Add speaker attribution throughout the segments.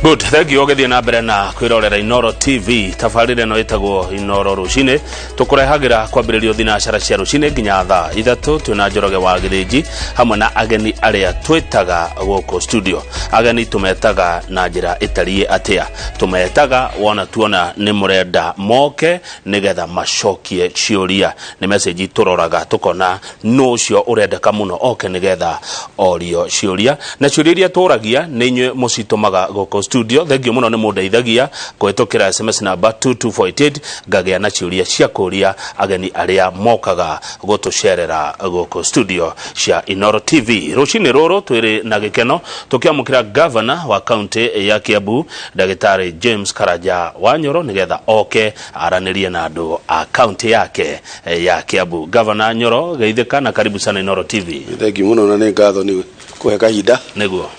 Speaker 1: Good, thank you ũgĩthiĩ na mbere na kwĩrorera Inoro TV. Tabarĩra ĩno ĩtagwo Inoro Rũcinĩ. Tũkũrehagĩra kwambĩrĩrio thinacara cia rũcinĩ nginya thaa 3. Twĩna Njoroge wa Gĩthĩnji hamwe na ageni arĩa twĩtaga gũkũ studio. Ageni tũmetaga na njĩra ĩtariĩ atĩa? Tũmetaga wona tuona nĩ mũrenda moke nĩgetha macokie ciũria. Nĩ message tũroraga tũkona nũ ũcio ũrendeka mũno oke nĩgetha orio ciũria, na ciũria iria tũragia nĩ inyuĩ mũcitũmaga gũkũ studio. Thengiũ mũno nĩ mũndeithagia kũhĩtũkĩra SMS namba 22488 ngagĩa na ciũria cia kũria ageni arĩa mokaga gũtũcerera gũkũ studio cia Inoro TV. Rũcinĩ rũrũ twĩrĩ na gĩkeno tũkĩamũkĩra gavana wa kaunti ya Kiambu, Ndagĩtarĩ James Karanja Wanyoro, nĩgetha oke aranĩrie na andũ a kaunti yake ya Kiambu. Gavana Nyoro, geithĩka na karibu sana Inoro TV.
Speaker 2: Thengiũ mũno na nĩ ngatho nĩ kũhe kahinda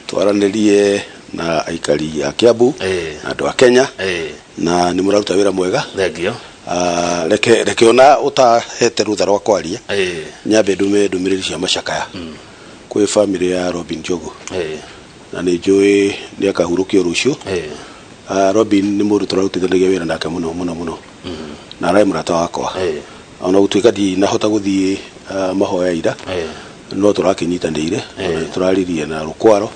Speaker 2: twaranĩrie na aikari a Kiambu na andũ a Kenya na nĩ mũraruta wĩra mwega.
Speaker 1: Thengiũ.
Speaker 2: Ah, reke ona ũtahete rũtha rwa kwaria, nyambe ndume ndũmĩrĩri cia macakaya kwĩ famĩlĩ ya Robin Njogu na nĩ njũĩ nĩ akahurũkio rũciũ. Ah, Robin nĩ mũndũ tũrarutithanagia wĩra nake mũno mũno mũno na ararĩ mũrata wakwa, ona gũtuĩka ndinahota gũthiĩ mahoya ira, no tũrakĩnyitanĩire ona nĩ tũraririe na rũkwaro.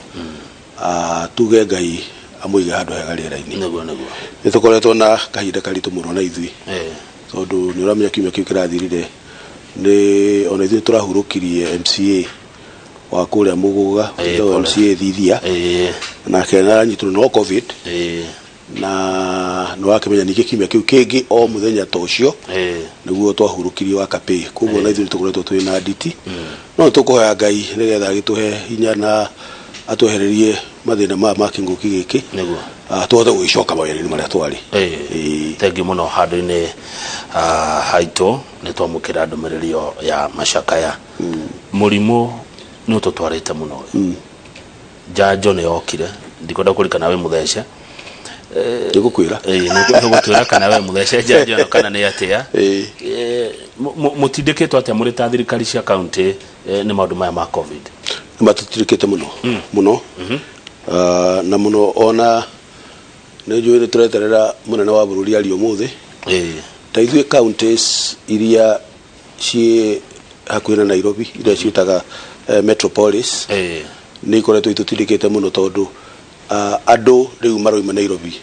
Speaker 2: Ah, tuge Ngai amũige handũ hega rĩera-inĩ.
Speaker 1: Nĩguo nĩguo.
Speaker 2: Nĩ tũkoretwo na kahinda karitũ mũno na ithuĩ, tondũ nĩ ũramenya kiumia kĩu kĩrathirire nĩ ona ithuĩ tũrahurũkirie MCA wa kũrĩa Mũgũga, wĩtagwo
Speaker 1: pole.
Speaker 2: MCA Thithia, nake aranyitwo no COVID na nĩ wakĩmenya ningĩ kiumia kĩu kĩngĩ o mũthenya ta ũcio nĩguo twahurũkirie wa Kapĩ. Koguo na ithuĩ nĩ tũkoretwo twĩ na nditi, no nĩ tũkũhoya Ngai nĩgetha agĩtũhe hinya na atwehererie mathĩna maya ma kĩng'ũki gĩkĩ, tũhote gũgĩcoka mawĩra-inĩ marĩa twarĩ.
Speaker 1: Thengiũ mũno. Handũ-inĩ haitũ nĩ twamũkĩra ndũmĩrĩri ĩyo ya macakaya. Mũrimũ nĩ ũtũtwarĩte mũno. Njanjo nĩ yokire, ndikwenda kũrikana wĩ mũthece.
Speaker 2: Nĩngũkwĩra.
Speaker 1: Nĩ ũgũtwĩra kana we mũthece njanjo ĩno kana nĩ atĩa. Mũtindĩkĩtwo atĩa mũrĩ ta thirikari cia kaunti nĩ maũndũ maya ma COVID?
Speaker 2: Nĩ matũtirĩkĩte mũno mũno. Ah, na mũno ona nĩ njũĩ nĩ tũreterera mũnene wa bũrũri aria ũmũthĩ. Ta ithuĩ counties iria ciĩ hakuhĩ na Nairobi, iria ciĩtaga metropolis, nĩ ikoretwo itũtindĩkĩte mũno tondũ andũ rĩu maroima Nairobi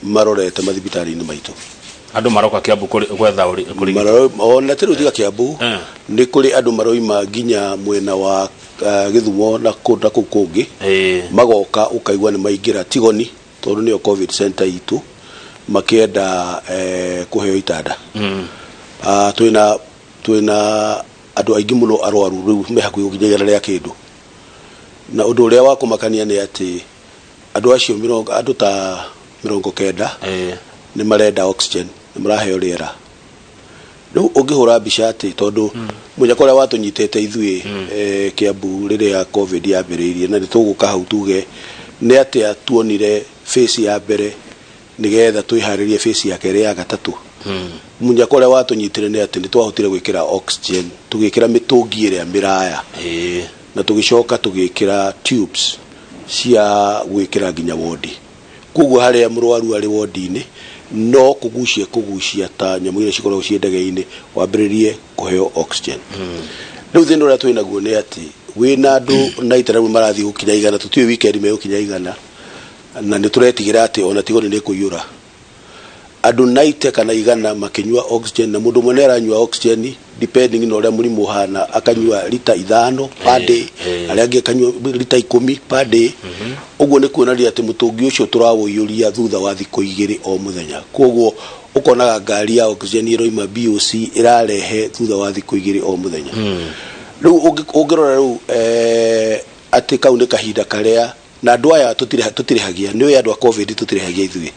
Speaker 2: marorete mathibitarĩ-inĩ maitũ.
Speaker 1: Andũ maroka Kiambu gwetha kũrigitwo?
Speaker 2: Ona ti rĩu tiga Kiambu, nĩ kũrĩ andũ maroima nginya mwena wa Gĩthumo na kũndũ na kũu kũngĩ, magoka ũkaigua nĩ maingĩra Tigoni tondũ nĩyo COVID center itũ, makĩenda kũheo itanda. Ah, twĩna andũ aingĩ mũno arwaru rĩu me hakuhĩ gũkinya 100 rĩa kĩndũ, na ũndũ ũrĩa wa kũmakania nĩ atĩ andũ acio mĩrongo, andũ ta 90 nĩ marenda oxygen, nĩ maraheo rĩera. Rĩu ũngĩhũra mbica atĩ tondũ mũnyaka ũrĩa watũnyitĩte ithuĩ Kiambu rĩrĩa COVID yambĩrĩirie, na nĩ tũgũka hau tuge nĩ atĩa tuonire phase ya mbere nĩgetha twĩharĩrie phase ya kerĩ, ya gatatũ. Mũnyaka ũrĩa watũnyitire nĩ atĩ nĩ twahotire gwĩkĩra oxygen, tũgĩkĩra mĩtũngi ĩrĩa mĩraya na tũgĩcoka tũgĩkĩra tubes cia gwĩkĩra nginya wondi. Koguo harĩa mũrwaru arĩ wondi-inĩ no kũgucia kũgucia ta nyamũ iria cikoragwo ciĩ ndege-inĩ wambĩrĩrie kũheo oxygen. Rĩu thĩna ũrĩa twĩ naguo nĩ atĩ wĩna andũ na itara rĩu marathiĩ gũkinya 100, tũtiũĩ weekend megũkinya 100, na nĩ tũretigĩra atĩ ona Tigoni nĩ kũiyũra andũ 90 kana 100 makĩnyua oxygen, na mũndũ ũmwe nĩ aranyua oxygen depending na ũrĩa mũrimũ ũhana, akanyua rita 5 per day, arĩa angĩ akanyua rita 10 per day. Ũguo nĩ kuonania atĩ mũtũngi ũcio tũrawũiyũria thutha wa thikũ 2 o mũthenya. Koguo ũkonaga ngari ya oxygen ĩroima BOC ĩrarehe thutha wa thikũ 2 o mũthenya. Rĩu ũngĩrora rĩu atĩ kau nĩ kahinda karĩa na andũ aya tũtirĩhagia, nĩ ũĩ andũ a COVID tũtirĩhagia ithuĩ.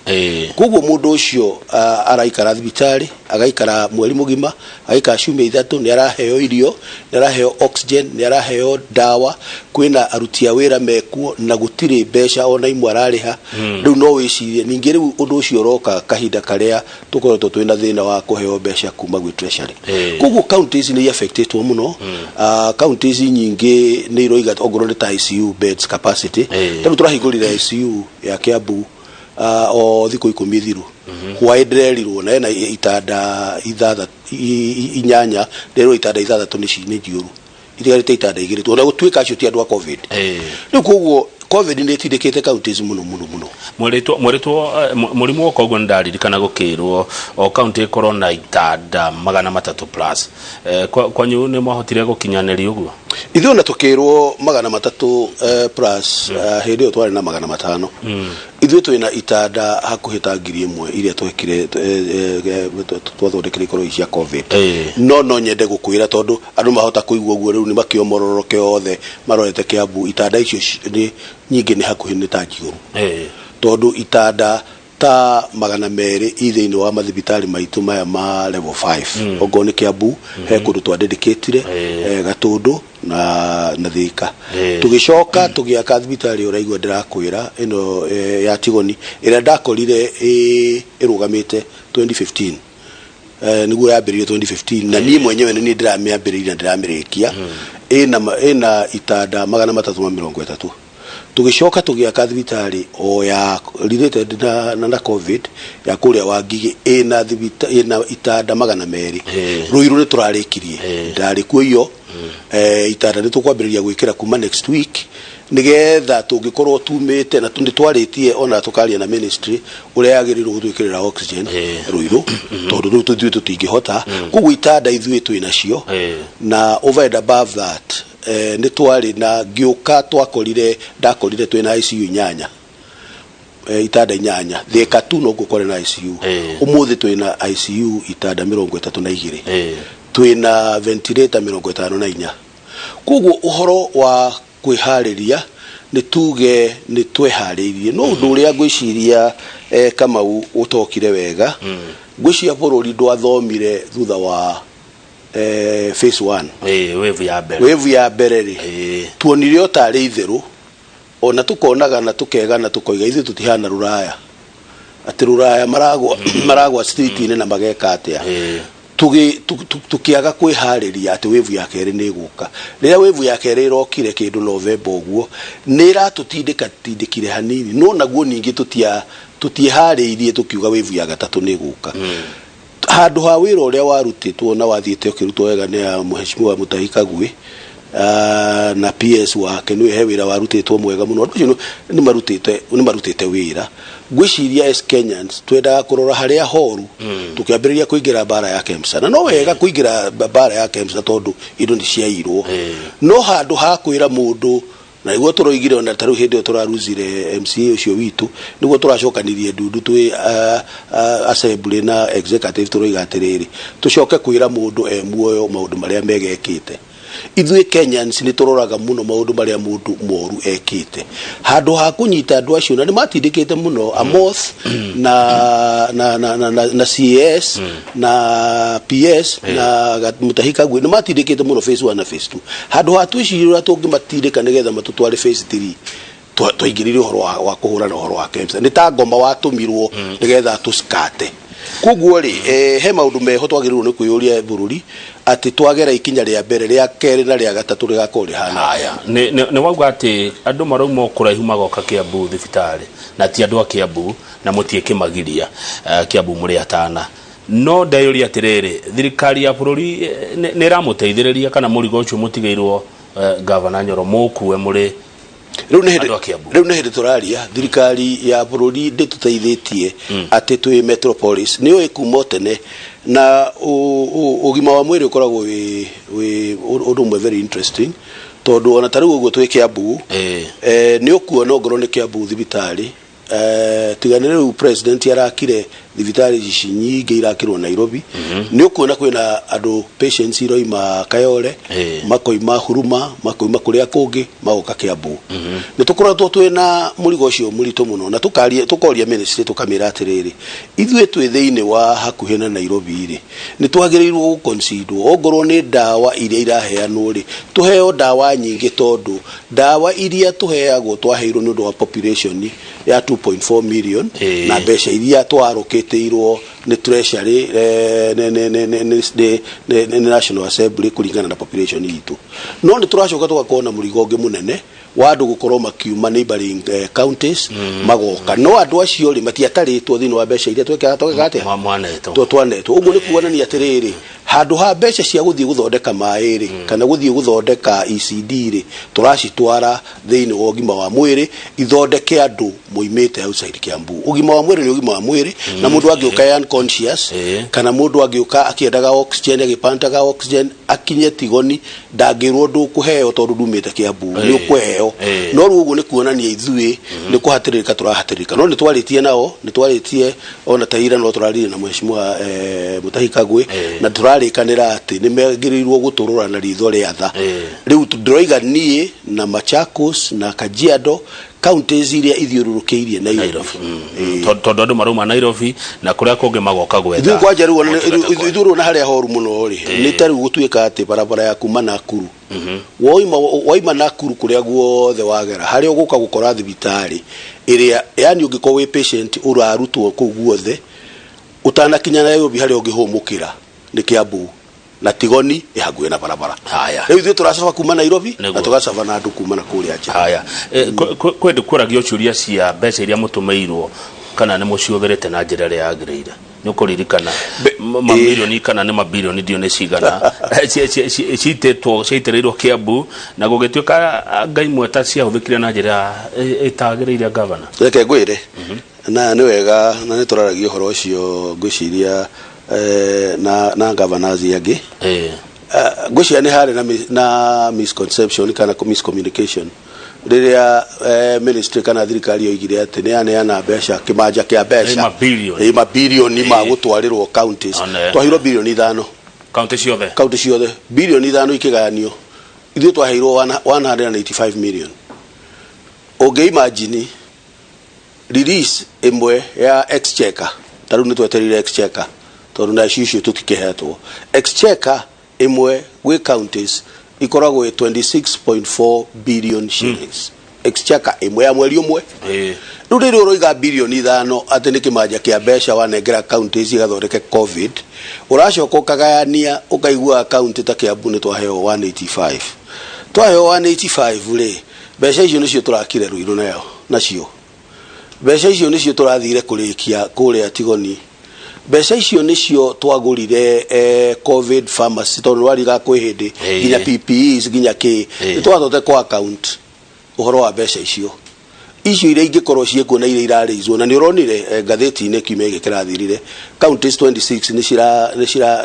Speaker 2: Koguo mũndũ ũcio araikara thibitarĩ Agaikara mweri mũgima, agaikara ciumia 3, nĩ araheo irio, nĩ araheo oxygen, nĩ araheo ndawa, kwĩna aruti a wĩra mekuo na gũtirĩ mbeca ona imwe ararĩha. Rĩu no wĩcirie ningĩ rĩu ũndũ ũcio ũroka kahinda karĩa tũkoretwo twĩna thĩna wa kũheo mbeca kuma gwĩ treasury. Koguo counties nĩ affectetwo mũno. Counties nyingĩ nĩ iroiga ongorwo nĩ ta ICU beds capacity, tarĩu tũrahingũrire ICU ya Kiambu o thikũ 10 thiru, hwaĩ ndĩrerirwo na ena itanda 8, ndĩrerwo itanda 6 nĩ njiũru, itigarĩte itanda 2 tu, ona gũtuĩka acio ti andũ a COVID. Rĩu koguo COVID nĩ ĩtindĩkĩte counties mũno mũno mũno.
Speaker 1: Mweritwo mũrimũ woka ũguo, nĩndaririkana gũkĩrwo o kaunti ĩkorwo na itanda 300 plus. Kwanyu nĩ mwahotire gũkinyanĩria ũguo?
Speaker 2: Ithuĩ ona tũkĩrwo 300 plus, hĩndĩ ĩyo twarĩ na 500. Ithuĩ twĩna itanda hakuhĩ ta 1000 iria twekire, twathondekire ikorwo cia COVID. No nyende gũkwĩra, tondũ andũ mahota kũigua ũguo rĩu nĩ makĩomororoke othe marorete Kiambu, itanda icio nĩ nyingĩ, nĩ hakuhĩ nĩ ta njigũru, tondũ itanda ta 200 i thĩinĩ wa mathibitarĩ maitũ maya ma level 5, okorwo nĩ Kiambu he kũndũ twadedicatire, Gatũndũ na Thika. Tũgĩcoka tũgĩaka thibitarĩ ũraigua ndĩrakwĩra ĩno, ya Tigoni ĩrĩa ndakorire ĩrũgamĩte 2015. Nĩguo yambĩrĩirio 2015 na niĩ mwenyewe nĩ niĩ ndĩramĩambĩrĩirie na ndĩramĩrĩkia, ĩna itanda 330. Tũgĩcoka tũgĩaka thibitarĩ o ya related na COVID ya kũrĩa Wangigĩ, ĩna itanda 200. Ruiru nĩ tũrarĩkirie, ndarĩ kuo iyo. Itanda nĩ tũkwambĩrĩria gwĩkĩra kuma next week, nĩgetha tũngĩkorwo tumĩte na nĩ twarĩtie ona tũkaria na ministry ũrĩa yagĩrĩirwo gũtwĩkĩrĩra oxygen Ruiru, tondũ rĩu ithuĩ tũtingĩhota. Koguo itanda ithuĩ twĩ nacio. Na over and above that, nĩ twarĩ na ngĩũka twakorire, ndakorire twĩna ICU 8, itanda 8. Thika tu no kwarĩ na ICU. Ũmũthĩ twĩna ICU itanda 32, twĩna ventilator 54. Koguo ũhoro wa kwĩharĩria, nĩ tuge nĩ tweharĩirie, no ũndũ ũrĩa ngwĩciria, Kamau, ũtokire wega, ngwĩciria bũrũri ndwathomire thutha wa phase one.
Speaker 1: Wave ya mbere.
Speaker 2: Wave ya mbere rĩ, tuonire o tarĩ itherũ, ona tukonaga na tukegana tukoiga ithuĩ tũtihana rũraya, atĩ rũraya maragwa street-inĩ na mageka atĩa. Tukiaga kwĩharĩria atĩ wave ya kerĩ nĩ ĩgũka. Rĩrĩa wave ya kerĩ ĩrokire kĩndũ November ũguo, nĩ ĩratũtindĩka tindĩkire hanini, no naguo ningĩ tũtiĩharĩirie tũkiuga wave ya gatatũ nĩ ĩgũka. Handũ ha wĩra ũrĩa warutĩtwo na wathiĩte ũkĩrutwo wega nĩ ya Mheshimiwa Mutahi Kagwe na PS wake, nĩwe he wĩra warutĩtwo mwega mũno. Andũ acio nĩ marutĩte wĩra. Ngwĩciria as Kenyans twendaga kũrora harĩa horu, tũkĩambĩrĩria kũingĩra mbara ya KEMSA, na no wega kũingĩra mbara ya KEMSA tondũ indo nĩ ciairwo. No handũ ha kwĩra mũndũ, na nĩguo tũroigire, ona ta rĩu hĩndĩ ĩyo tũraruzire MCA ũcio witũ, nĩguo tũracokanirie ndundu twĩ assembly na executive, tũroiga atĩrĩrĩ, tũcoke kwĩra mũndũ e muoyo maũndũ marĩa mega ekĩte. Ithuĩ Kenyans nĩ tũroraga mũno maũndũ marĩa mũndũ moru ekĩte, handũ ha kũnyita andũ acio, na nĩ matindĩkĩte mũno Amoth na CAS na PS na Mutahi Kagwe, nĩ matindĩkĩte mũno phase 1 na phase 2. Handũ ha twĩcirie ũrĩa tũngĩmatindĩka nĩgetha matũtware phase 3, twaingĩrire ũhoro wa kũhũrana ũhoro wa KEMSA, nĩ ta ngoma watũmirwo nĩgetha tũcikate. Koguo rĩ, he maũndũ meho twagĩrĩirwo nĩ kwĩyũria bũrũri atĩ twagera ikinya rĩa mbere, rĩa kerĩ na rĩa gatatũ rĩgakorwo rĩhana.
Speaker 1: Haya, nĩ wauga atĩ andũ marauma o kũraihu magoka Kiambu thibitarĩ, na ti andũ a Kiambu na mũtiĩkĩmagiria. Kiambu mũrĩ atana, no ndeyũria atĩrĩrĩ, thirikari ya bũrũri nĩ ĩramũteithĩrĩria kana mũrigo ũcio mũtigĩirwo, Gavana Nyoro, mũkue mũrĩ
Speaker 2: Rĩu nĩ hĩndĩ
Speaker 1: andũ a Kiambu?
Speaker 2: Rĩu nĩ hĩndĩ tũraria, thirikari ya bũrũri ndĩtũteithĩtie atĩ twĩ metropolis. Nĩ ũĩ kuma o tene na ũgima wa mwĩrĩ ũkoragwo wĩ ũndũ ũmwe very interesting, tondũ ona ta rĩu ũguo twĩ Kiambu, nĩ ũkuona ongorwo nĩ Kiambu thibitarĩ, tiga nĩ rĩu president arakire Thibitarĩ ici nyingĩ irakĩrwo Nairobi. Nĩ ũkuona kwĩna andũ, patients iroima Kayole, makoima Huruma, makoima kũrĩa kũngĩ, magoka Kiambu. Nĩ tũkoretwo twĩna mũrigo ũcio mũritũ mũno, na tũkaria, tũkoria ministry, tũkamĩra atĩrĩrĩ, ithuĩ twĩ thĩinĩ wa hakuhĩ na Nairobi rĩ, nĩ twagĩrĩirwo gũconsiderwo. Ongorwo nĩ ndawa iria iraheanwo rĩ, tũheo ndawa nyingĩ, tondũ ndawa iria tũheagwo twaheirwo nĩ ũndũ wa population ya 2.4 million na mbeca iria twarũkĩtĩirwo nĩ treasury, nĩ National Assembly, kũringana na population itũ. No nĩ tũracoka tũgakorwo na mũrigo ũngĩ mũnene wa andũ gũkorwo makiuma neighboring counties magoka, no andũ acio rĩ, matiatarĩtwo thĩinĩ wa mbeca iria twekaga, twekaga atĩa?
Speaker 1: Mwanetwo.
Speaker 2: Twanetwo. Ũguo nĩ kuonania atĩrĩrĩ, handũ ha mbeca cia gũthiĩ gũthondeka maĩ rĩ, kana gũthiĩ gũthondeka ECD rĩ, tũracitwara thĩinĩ wa ũgima wa mwĩrĩ ithondeke andũ moimĩte outside Kiambu. Ũgima wa mwĩrĩ nĩ ũgima wa mwĩrĩ, na mũndũ angĩũka e unconscious, kana mũndũ angĩũka akĩendaga oxygen, agĩpantaga oxygen, akinye Tigoni, ndangĩrwo ndũkũheo tondũ ndumĩte Kiambu. Nĩ ũkũheo. No rĩu ũguo nĩ kuonania ithuĩ nĩ kũhatĩrĩrĩka tũrahatĩrĩrĩka. No nĩ twarĩtie nao, nĩ twarĩtie ona ta ira, no tũraririe na Mheshimiwa Mutahi Kagwe, na tũrarĩkanĩra atĩ nĩ magĩrĩirwo gũtũrora na ritho rĩa tha. Rĩu ndĩroiga niĩ na Machakos na Kajiado, counties iria ithiũrũrũkĩirie Nairobi.
Speaker 1: Nairobi. Tondũ andũ marauma Nairobi na kũrĩa kũngĩ magoka gwetha
Speaker 2: Ithuĩ kwanja rĩu ona
Speaker 1: motungata.
Speaker 2: Ithuĩ rĩu ona harĩa horu mũno rĩ, nĩ ta rĩu gũtuĩka atĩ barabara ya kuma Nakuru, woima Nakuru, kũrĩa guothe wagera, harĩa ũgũka gũkora thibitarĩ ĩrĩa, yani ũngĩkorwo wĩ patient ũrarutwo kũu guothe, ũtanakinya Nairobi, harĩa ũngĩhũmũkĩra nĩ Kiambu na Tigoni, ĩ hakuhĩ na barabara.
Speaker 1: Haya.
Speaker 2: Rĩu ithuĩ tũracaba kuma Nairobi na tũgacaba na andũ kuma na kũrĩa nja.
Speaker 1: Haya. Kwĩ kũragio ciũria cia mbeca iria mũtũmĩirwo, kana nĩ mũciũthĩrĩte na njĩra ĩrĩa yagĩrĩire. Nĩ ũkũririkana mamirioni kana nĩ mabirioni, ndio nĩ cigana citĩtwo, ciaitĩrĩirwo Kiambu, na gũgĩtuĩka anga imwe ta ciahũthĩkire na njĩra ĩtagĩrĩire, gavana?
Speaker 2: Reke ngwĩre, na nĩ wega na nĩ tũraragia ũhoro ũcio, ngwĩciria na governors angĩ. Ngwĩciria nĩ harĩ na misconception kana miscommunication rĩrĩa ministry kana thirikari yoigire atĩ nĩ yaneana mbeca, kĩmanja kĩa mbeca.
Speaker 1: Ĩ, mabirioni.
Speaker 2: Ĩ, mabirioni ma gũtwarĩrwo counties.
Speaker 1: One.
Speaker 2: Twaheirwo 5 birioni.
Speaker 1: Kaunti ciothe.
Speaker 2: Kaunti ciothe, 5 birioni ikĩgayanio, ithuĩ twaheirwo 185 million. Ũngĩ imagine release ĩmwe ya exchequer, ta rĩu nĩ twetereire exchequer, tondũ na icio tũtikĩhetwo exchequer ĩmwe gwĩ counties ikoragwo ĩ 26.4 billion shillings, exchequer ĩmwe ya mweri ũmwe. Rĩu rĩrĩa ũroiga 5 birioni atĩ nĩ kĩmanja kĩa mbeca wanengera counties igathondeke COVID, ũracoka ũkagayania, ũkaigua county ta Kiambu nĩ twaheo 185. Twaheo 185 rĩ, mbeca icio nĩcio tũrakire Ruiru nayo, nacio mbeca icio nĩcio tũrathire kũrĩkia kũrĩa Tigoni, mbeca icio nĩcio twagũrire COVID pharmacy, tondũ wariga kwĩ hĩndĩ nginya PPEs, nginya kĩ. Nĩ twathote kwa account ũhoro wa mbeca icio iria ingĩkorwo ciĩkuo na iria irarĩizwo. Na nĩ ũronire ngathĩti-inĩ kiumia gĩkĩ kĩrathirire, counties 26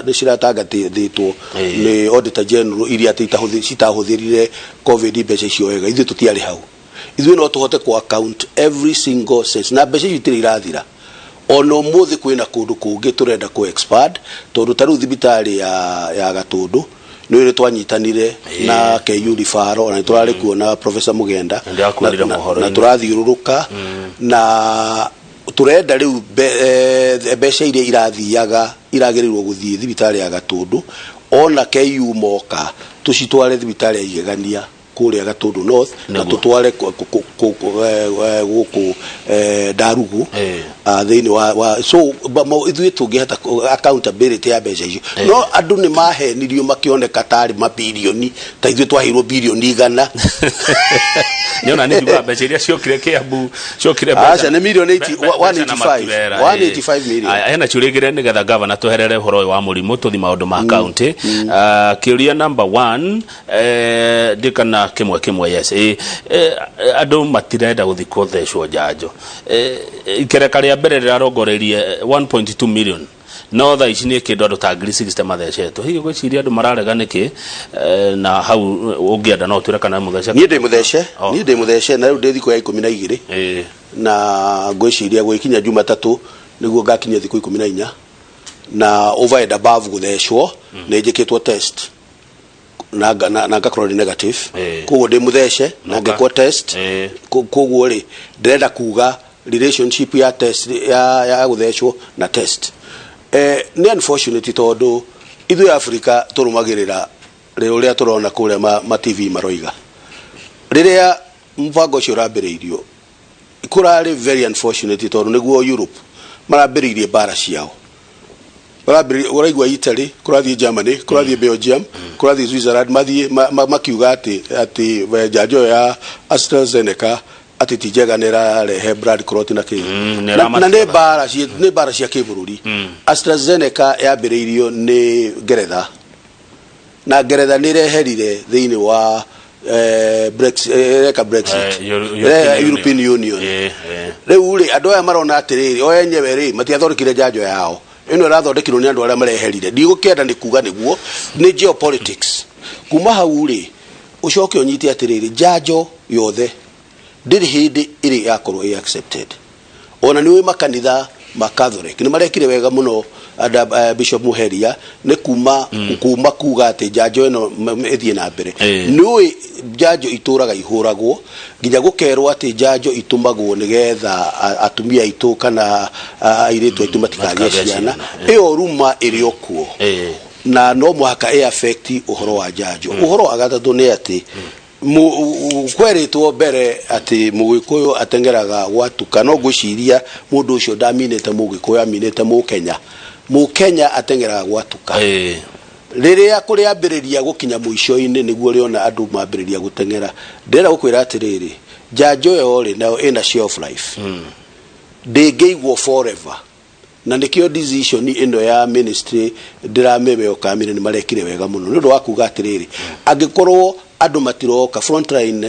Speaker 2: nĩ ciratangathĩtwo nĩ Auditor General iria atĩ citahũthĩrire COVID mbeca icio wega. Ithuĩ tũtiarĩ hau. Ithuĩ no tũhote ku account every single cent, na mbeca icio itirĩ irathira. Ona ũmũthĩ kwĩna kũndũ kũngĩ tũrenda ku expand, tondũ ta rĩu thibitarĩ ya Gatũndũ nĩ ũrĩ twanyitanire na KU Referral, ona nĩ tũrarĩ kuo na Professor Mugenda.
Speaker 1: Ndĩrakuonire
Speaker 2: na
Speaker 1: mohoro-inĩ.
Speaker 2: Na tũrathiũrũrũka na tũrenda rĩu mbeca iria irathiaga, iragĩrĩirwo gũthiĩ thibitarĩ ya Gatũndũ, ona KU moka, tũcitware thibitarĩ ya Igegania kũrĩa Gatũndũ North, na tũtware gũkũ Ndarugu. Thĩinĩ wa so ithuĩ tũngĩhota accountability ya mbeca icio. No andũ nĩ mahenirio, makĩoneka tarĩ mabirioni, ta ithuĩ twaheirwo 100 birioni.
Speaker 1: Nĩona nĩ njugaga mbeca iria ciokire Kiambu ciokire
Speaker 2: Aca, nĩ milioni 80
Speaker 1: mbeca na
Speaker 2: 185
Speaker 1: maturera,
Speaker 2: 185 million.
Speaker 1: Aya, hena ciũria igĩrĩ nĩgetha gavana tweherere ũhoro ũyũ wa mũrimũ, tũthi maũndũ ma kaunti. Kĩũria number one, ndikana kĩmwe kĩmwe, yes. Andũ matirenda gũthiĩ kũthecwo njanjo. Ikereka rĩa mbere rĩrarongoreirie 1.2 million, no thaa ici nĩ kĩndũ andũ ta 60,000 mathecetwo. Hihi ũgwĩciria andũ mararega nĩkĩ? Na hau ũngĩenda no ũtwĩre kana mũthece.
Speaker 2: Niĩ ndĩ mũthece.
Speaker 1: Oh.
Speaker 2: Niĩ ndĩ mũthece, na rĩu ndĩ thikũ ya 12. Na ngwĩciria gwĩkinya Jumatatũ Nĩguo ngakinyia thikũ 14, na over and above gũthecwo nĩ njĩkĩtwo test na ngakorwo ndĩ negative. Koguo ndĩ mũthece na ngĩkwo test. Koguo rĩ, ndĩrenda kuga relationship ya test ya gũthecwo na test nĩ unfortunate, tondũ ithuĩ Africa tũrũmagĩrĩra ũrĩa tũrona kũrĩa ma TV maroiga. Rĩrĩa mũbango ũcio ũrambĩrĩirio, kũrarĩ very unfortunate, tondũ nĩguo Europe marambĩrĩirie mbara ciao. Marambĩrĩria, ũraigua Italy, kũrathiĩ Germany, kũrathiĩ Belgium, kũrathiĩ Switzerland, mathiĩ makiuga atĩ njanjo ĩyo ya AstraZeneca atĩ ti njega, nĩ ĩrarehe blood clot na kĩ.
Speaker 1: Nĩ
Speaker 2: Na nĩ mbara cia kĩbũrũri. AstraZeneca yambĩrĩirio nĩ Ngeretha, na Ngeretha nĩ ĩreherire thĩinĩ wa Brexit, ĩreka Brexit.
Speaker 1: European
Speaker 2: European Union. Rĩu rĩ, andũ aya marona atĩrĩrĩ, o enyewe rĩ, matiathondekire njanjo yao, ĩno ĩrathondekirwo nĩ andũ arĩa mareherire. Ndigũkĩenda nĩ kuga nĩguo nĩ geopolitics. Kuma hau rĩ, ũcoke ũnyite atĩrĩrĩ, njanjo yothe ndĩrĩ hĩndĩ ĩrĩ yakorwo ĩ accepted. Ona nĩ ũĩ makanitha ma Catholic nĩ marekire wega mũno anda, Bishop Muheria nĩ kuma kuga atĩ njanjo ĩno ĩthiĩ na mbere. Nĩ ũĩ njanjo itũraga ihũragwo nginya gũkerwo atĩ njanjo itũmagwo nĩgetha atumia aitũ kana airĩtu aitũ matikagĩe
Speaker 1: matikagĩe
Speaker 2: ciana.
Speaker 1: Ciana.
Speaker 2: Ĩyo ruma ĩrĩ o kuo na no mũhaka ĩ affect ũhoro wa njanjo. Ũhoro wa gatatũ nĩ atĩ kwerĩtwo mbere atĩ Mũgĩkũyũ ateng'eraga gwatuka. No ngwĩciria mũndũ ũcio ndaminĩte Mũgĩkũyũ, aminĩte Mũkenya. Mũkenya ateng'eraga gwatuka. Rĩrĩa kũrĩambĩrĩria gũkinya mũico-inĩ, nĩguo ũrĩona andũ mambĩrĩria gũteng'era. Ndĩrenda gũkwĩra atĩrĩrĩ, njanjo ĩyo rĩ, nayo ĩna shelf life, ndĩngĩigwo forever, na nĩkĩo decision ĩno ya ministry ndĩramĩwelcome. Nĩ marekire wega mũno nĩ ũndũ wa kuga atĩrĩrĩ, angĩkorwo andũ matiroka, frontline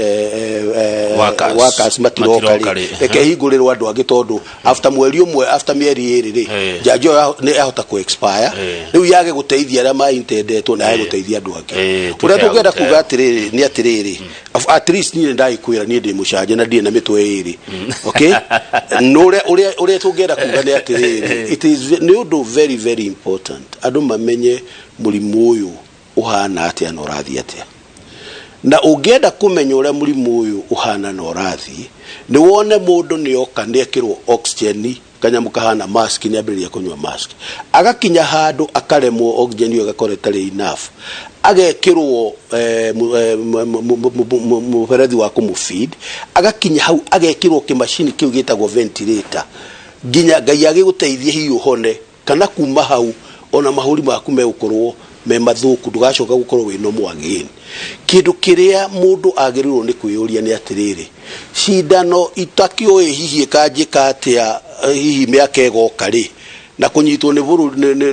Speaker 1: workers.
Speaker 2: Workers matiroka
Speaker 1: matiroka
Speaker 2: rĩ,
Speaker 1: rĩ,
Speaker 2: reke hingũrĩrwo andũ angĩ, tondũ after mweri ũmwe, after mĩeri 2 rĩ, njanjo ĩyo nĩ yahota ku expire. Rĩu yage gũteithia arĩa maintendetwo na yage gũteithia andũ angĩ. Ũrĩa
Speaker 1: tuĩke ya
Speaker 2: tũngĩenda
Speaker 1: gũteo.
Speaker 2: Kuga atĩrĩrĩ nĩ atĩrĩrĩ, at least niĩ ndagĩkwĩra, niĩ ndĩ mũcanje na ndirĩ na mĩtwe ĩrĩ, okay? No ũrĩa tũngĩenda kuga nĩ atĩrĩrĩ, it is nĩ ũndũ very very important andũ mamenye mũrimũ ũyũ ũhana atĩa na ũrathiĩ atĩa. Na ũngĩenda kũmenya ũrĩa mũrimũ ũyũ ũhana na ũrathiĩ, nĩ wone mũndũ nĩ oka, nĩ ekĩrwo oxygen, kanyamũ kahana mask, nĩ ambĩrĩria kũnyua mask, agakinya handũ akaremwo, oxygen ĩyo ĩgakorwo ĩtarĩ enough, agekĩrwo mũberethi wa kũmũfeed, agakinya hau agekĩrwo kĩmacini kĩu gĩtagwo ventilator, nginya Ngai agĩgũteithie hihi ũhone, kana kuma hau ona mahũri maku megũkorwo me mathũku, ndũgacoka gũkorwo wĩ normal again. Kĩndũ kĩrĩa mũndũ agĩrĩirwo nĩ kwĩyũria nĩ atĩrĩrĩ, cindano itakĩũĩ hihi ĩkanjĩka atĩa, hihi mĩaka ĩgoka rĩ, na kũnyitwo nĩ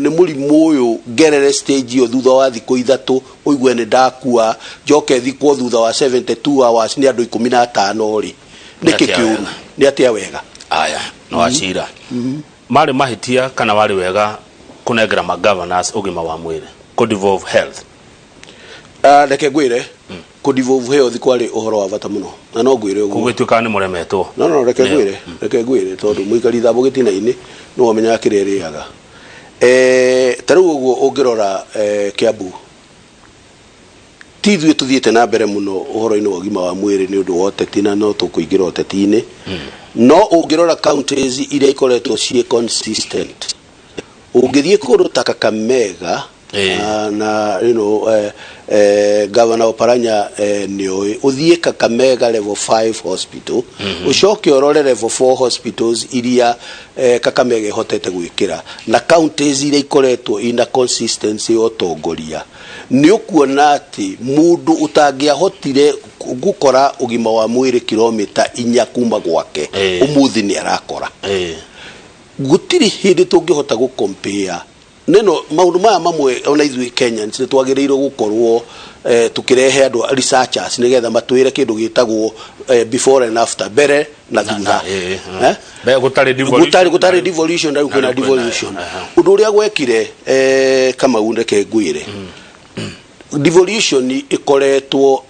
Speaker 2: nĩ mũrimũ ũyũ, ngerere stage ĩyo, thutha wa thikũ 3 ũigue nĩ ndakua, njoke thikwo thutha wa 72 hours nĩ andũ 15 rĩ, nĩkĩ
Speaker 1: atĩa
Speaker 2: kĩũru?
Speaker 1: Wega?
Speaker 2: Nĩ atĩa wega?
Speaker 1: Aya no acira marĩ mahĩtia kana warĩ wega kũnengera ma governors ũgima wa mwĩrĩ, kũ devolve health?
Speaker 2: Reke ngwĩre, kũ devolve health kwarĩ ũhoro wa bata mũno, na no ngwĩre ũguo.
Speaker 1: Gũgĩtuĩka nĩ mũremetwo.
Speaker 2: No reke
Speaker 1: Nĩyo.
Speaker 2: ngwĩre, reke ngwĩre, tondũ mũikari thambo gĩtina-inĩ nĩwe ũmenyaga kĩrĩa ĩrĩaga. Ta rĩu ũguo ũngĩrora Kiambu, ti ithuĩ tũthiĩte na mbere mũno ũhoro-inĩ wa ũgima wa mwĩrĩ nĩ ũndũ wa ũteti, na no tũkũingĩra ũteti-inĩ. No ũngĩrora counties iria ikoretwo ciĩ consistent, ũngĩthiĩ kũndũ ta Kakamega, na Governor Oparanya nĩoĩ, ũthiĩ Kakamega level 5 hospital, ũcoke ũrore level 4 hospitals iria Kakamega ĩhotete gwĩkĩra, na counties iria ikoretwo ina consistency ya ũtongoria, nĩ ũkuona atĩ mũndũ ũtangĩahotire gũkora ũgima wa mwĩrĩ kilomita 4 kuma gwake, ũmũthĩ nĩ arakora. Gũtirĩ hĩndĩ tũngĩhota gũcompare neno maũndũ maya mamwe. Ona ithuĩ Kenyans nĩ twagĩrĩirwo gũkorwo tũkĩrehe andũ researchers nĩgetha matwĩre kĩndũ gĩtagwo before and after, mbere na thutha. Eh?
Speaker 1: Mbere gũtarĩ devolution.
Speaker 2: Gũtarĩ devolution, rĩu kwĩna
Speaker 1: Na rĩu kwĩna,
Speaker 2: devolution. Ũndũ ũrĩa gwekire, Kamau, reke ngwĩre, devolution ĩkoretwo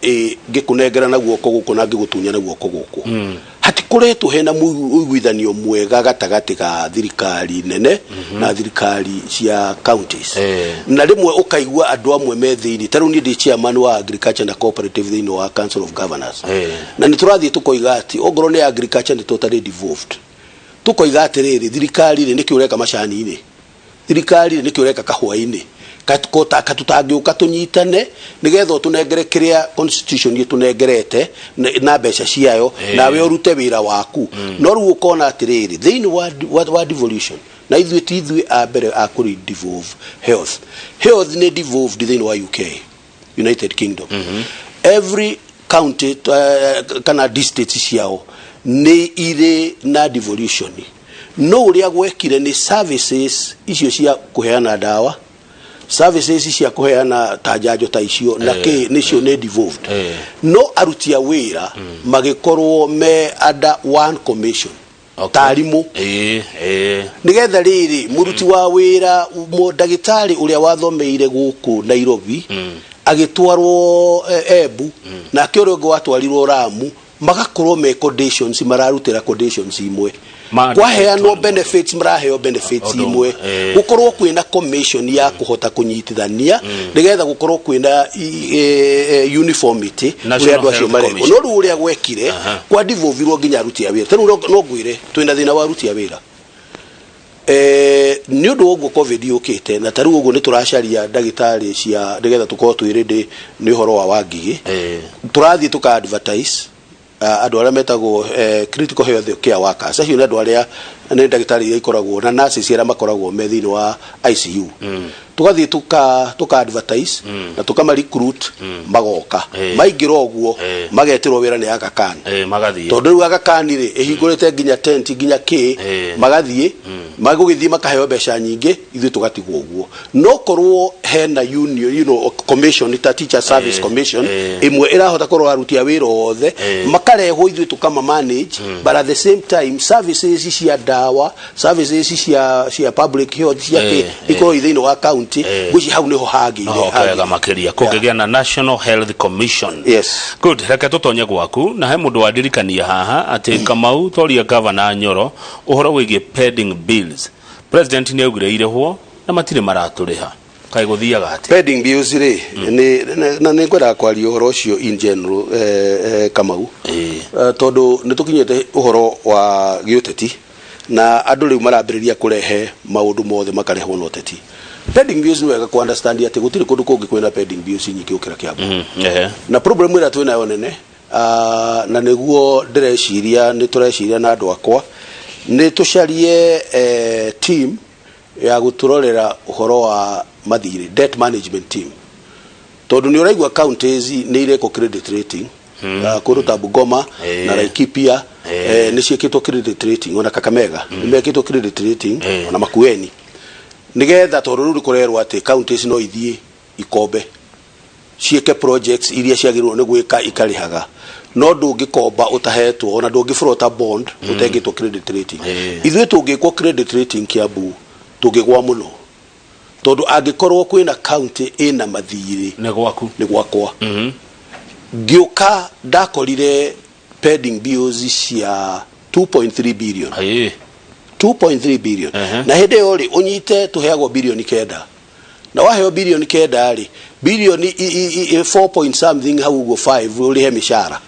Speaker 2: ngĩkũnengera na guoko gũkũ na ngĩgũtunya na guoko gũkũ. Hatikoretwo hena ũiguithanio mwega gatagatĩ ga thirikari nene na thirikari cia counties. Na rĩmwe ũkaigua andũ amwe me thĩinĩ, ta rĩu niĩ ndĩ chairman wa agriculture na cooperative thĩinĩ wa Council of Governors, na nĩ tũrathiĩ tũkoiga atĩ ongorwo nĩ agriculture nĩ totally devolved. Tũkoiga atĩrĩrĩ, thirikari rĩ, nĩkĩ ũreka macani-inĩ? Thirikari rĩ, nĩkĩ ũreka kahũa-inĩ? Katutangĩũka tũnyitane nĩgetha ũtũnengere kĩrĩa constitution ĩtũnengerete na mbeca ciayo, nawe ũrute wĩra waku. No rĩu ũkona atĩrĩrĩ, thĩinĩ wa devolution, na ithuĩ ti ithuĩ a mbere a kũrĩ devolve health. Health nĩ devolved thĩinĩ wa UK, United Kingdom. Every county kana district ciao nĩ irĩ na devolution, no ũrĩa gwekire nĩ services icio cia kũheana ndawa, services cia kũheana ta njanjo ta icio na kĩ, nĩcio nĩ devolved, no aruti a wĩra magĩkorwo me under one commission, ta arimũ,
Speaker 1: ĩĩ ĩĩ
Speaker 2: nigetha rĩrĩ mũruti wa wĩra, ndagĩtarĩ ũrĩa wathomeire gũkũ Nairobi agĩtwarwo Embu, nake ũrĩa ũngĩ watwarirwo Ramu, magakorwo me conditions mararutĩra conditions imwe, kwaheanwo benefits maraheo benefits
Speaker 1: Ũndũ
Speaker 2: imwe, gũkorwo kwĩna commission ya kũhota kũnyitithania nĩgetha gũkorwo kwĩna uniformity ũrĩa
Speaker 1: National
Speaker 2: andũ acio
Speaker 1: Health
Speaker 2: marekwo.
Speaker 1: Commission.
Speaker 2: No rĩu ũrĩa gwekire, kwa devolvirwo nginya aruti a wĩra. Ta rĩu no ngwĩre twĩna thĩna wa aruti a wĩra nĩ ũndũ wa ũguo COVID yũkĩte, na ta rĩu ũguo nĩ tũracaria ndagĩtarĩ cia nĩgetha tũkorwo twĩ ready nĩ ũhoro wa Wangigĩ. Tũrathiĩ tũka advertise andũ arĩa metagwo critical health care workers. Acio nĩ andũ arĩa nĩ ndagĩtarĩ iria ikoragwo na nurses arĩa makoragwo me thĩinĩ wa ICU. Tũgathiĩ tũka advertise na tũkama recruit, magoka, maingĩra ũguo, magetĩrwo wĩra nĩ Aga Khan.
Speaker 1: Magathiĩ.
Speaker 2: Tondũ rĩu Aga Khan rĩ, ĩhingũrĩte nginya tent nginya kĩ, magathiĩ, magũgĩthiĩ makaheo mbeca nyingĩ, ithuĩ tũgatigwo ũguo. No korwo hena union, commission ta Teacher Service Commission ĩmwe ĩrahota kũrora aruti a wĩra othe, makarehwo, ithuĩ tũkama manage, but at the same time services cia ndawa, services cia public health, cia kĩ, ikorwo thĩinĩ wa county. Ngwĩciria hau nĩho hagĩire.
Speaker 1: No kega makĩria kũngĩgĩa na National Health Commission.
Speaker 2: Yes.
Speaker 1: Good. Reke tũtonye gwaku, na he mũndũ wandirikania haha atĩ Kamau toria Gavana Nyoro ũhoro wĩgiĩ pending bills. President nĩ augire irĩhwo na matirĩ maratũrĩha. Kaĩ gũthiaga atĩa?
Speaker 2: Pending bills rĩ, na nĩ ngwendaga kwaria ũhoro ũcio in general, Kamau, tondũ nĩ tũkinyĩte ũhoro wa gĩũteti na andũ rĩu marambĩrĩria kũrehe maũndũ mothe makarehwo na ũteti. Pending bills, nĩ wega ku understand atĩ gũtirĩ kũndũ kũngĩ kwĩna pending bills nyingĩ gũkĩra Kiambu. Na problem ĩrĩa twĩ nayo nene, na nĩguo ndĩreciria, nĩ tũreciria na andũ akwa, nĩ tũcarie team ya gũtũrorera ũhoro wa mathirĩ, debt management team, tondũ nĩ ũraigua counties nĩ irekwo credit rating, kũndũ ta Bungoma na Laikipia, nĩ ciĩkĩtwo credit rating, ona Kakamega nĩ mekĩtwo credit rating, ona Makueni, nĩgetha tondũ rĩu nĩ kũrerwo atĩ counties no ithiĩ ikombe ciĩke projects iria ciagĩrĩirwo nĩ gwĩka ikarĩhaga, no ndũngĩkomba ũtahetwo, ona ndũngĩflota bond ũtengĩtwo credit rating. Ithuĩ tũngĩkwo credit rating Kiambu, tũngĩgwa mũno, tondũ angĩkorwo kwĩna county ĩna mathirĩ,
Speaker 1: nĩ gwaku.
Speaker 2: Nĩ gwakwa. Ngĩũka ndakorire pending bills cia 2.3 billion. 2.3 billion. Na hĩndĩ ĩyo rĩ, ũnyite tũheagwo birioni 9, na waheo birioni 9 rĩ, birioni 4 point something hau ũguo, 5 ũrĩhe mĩcara,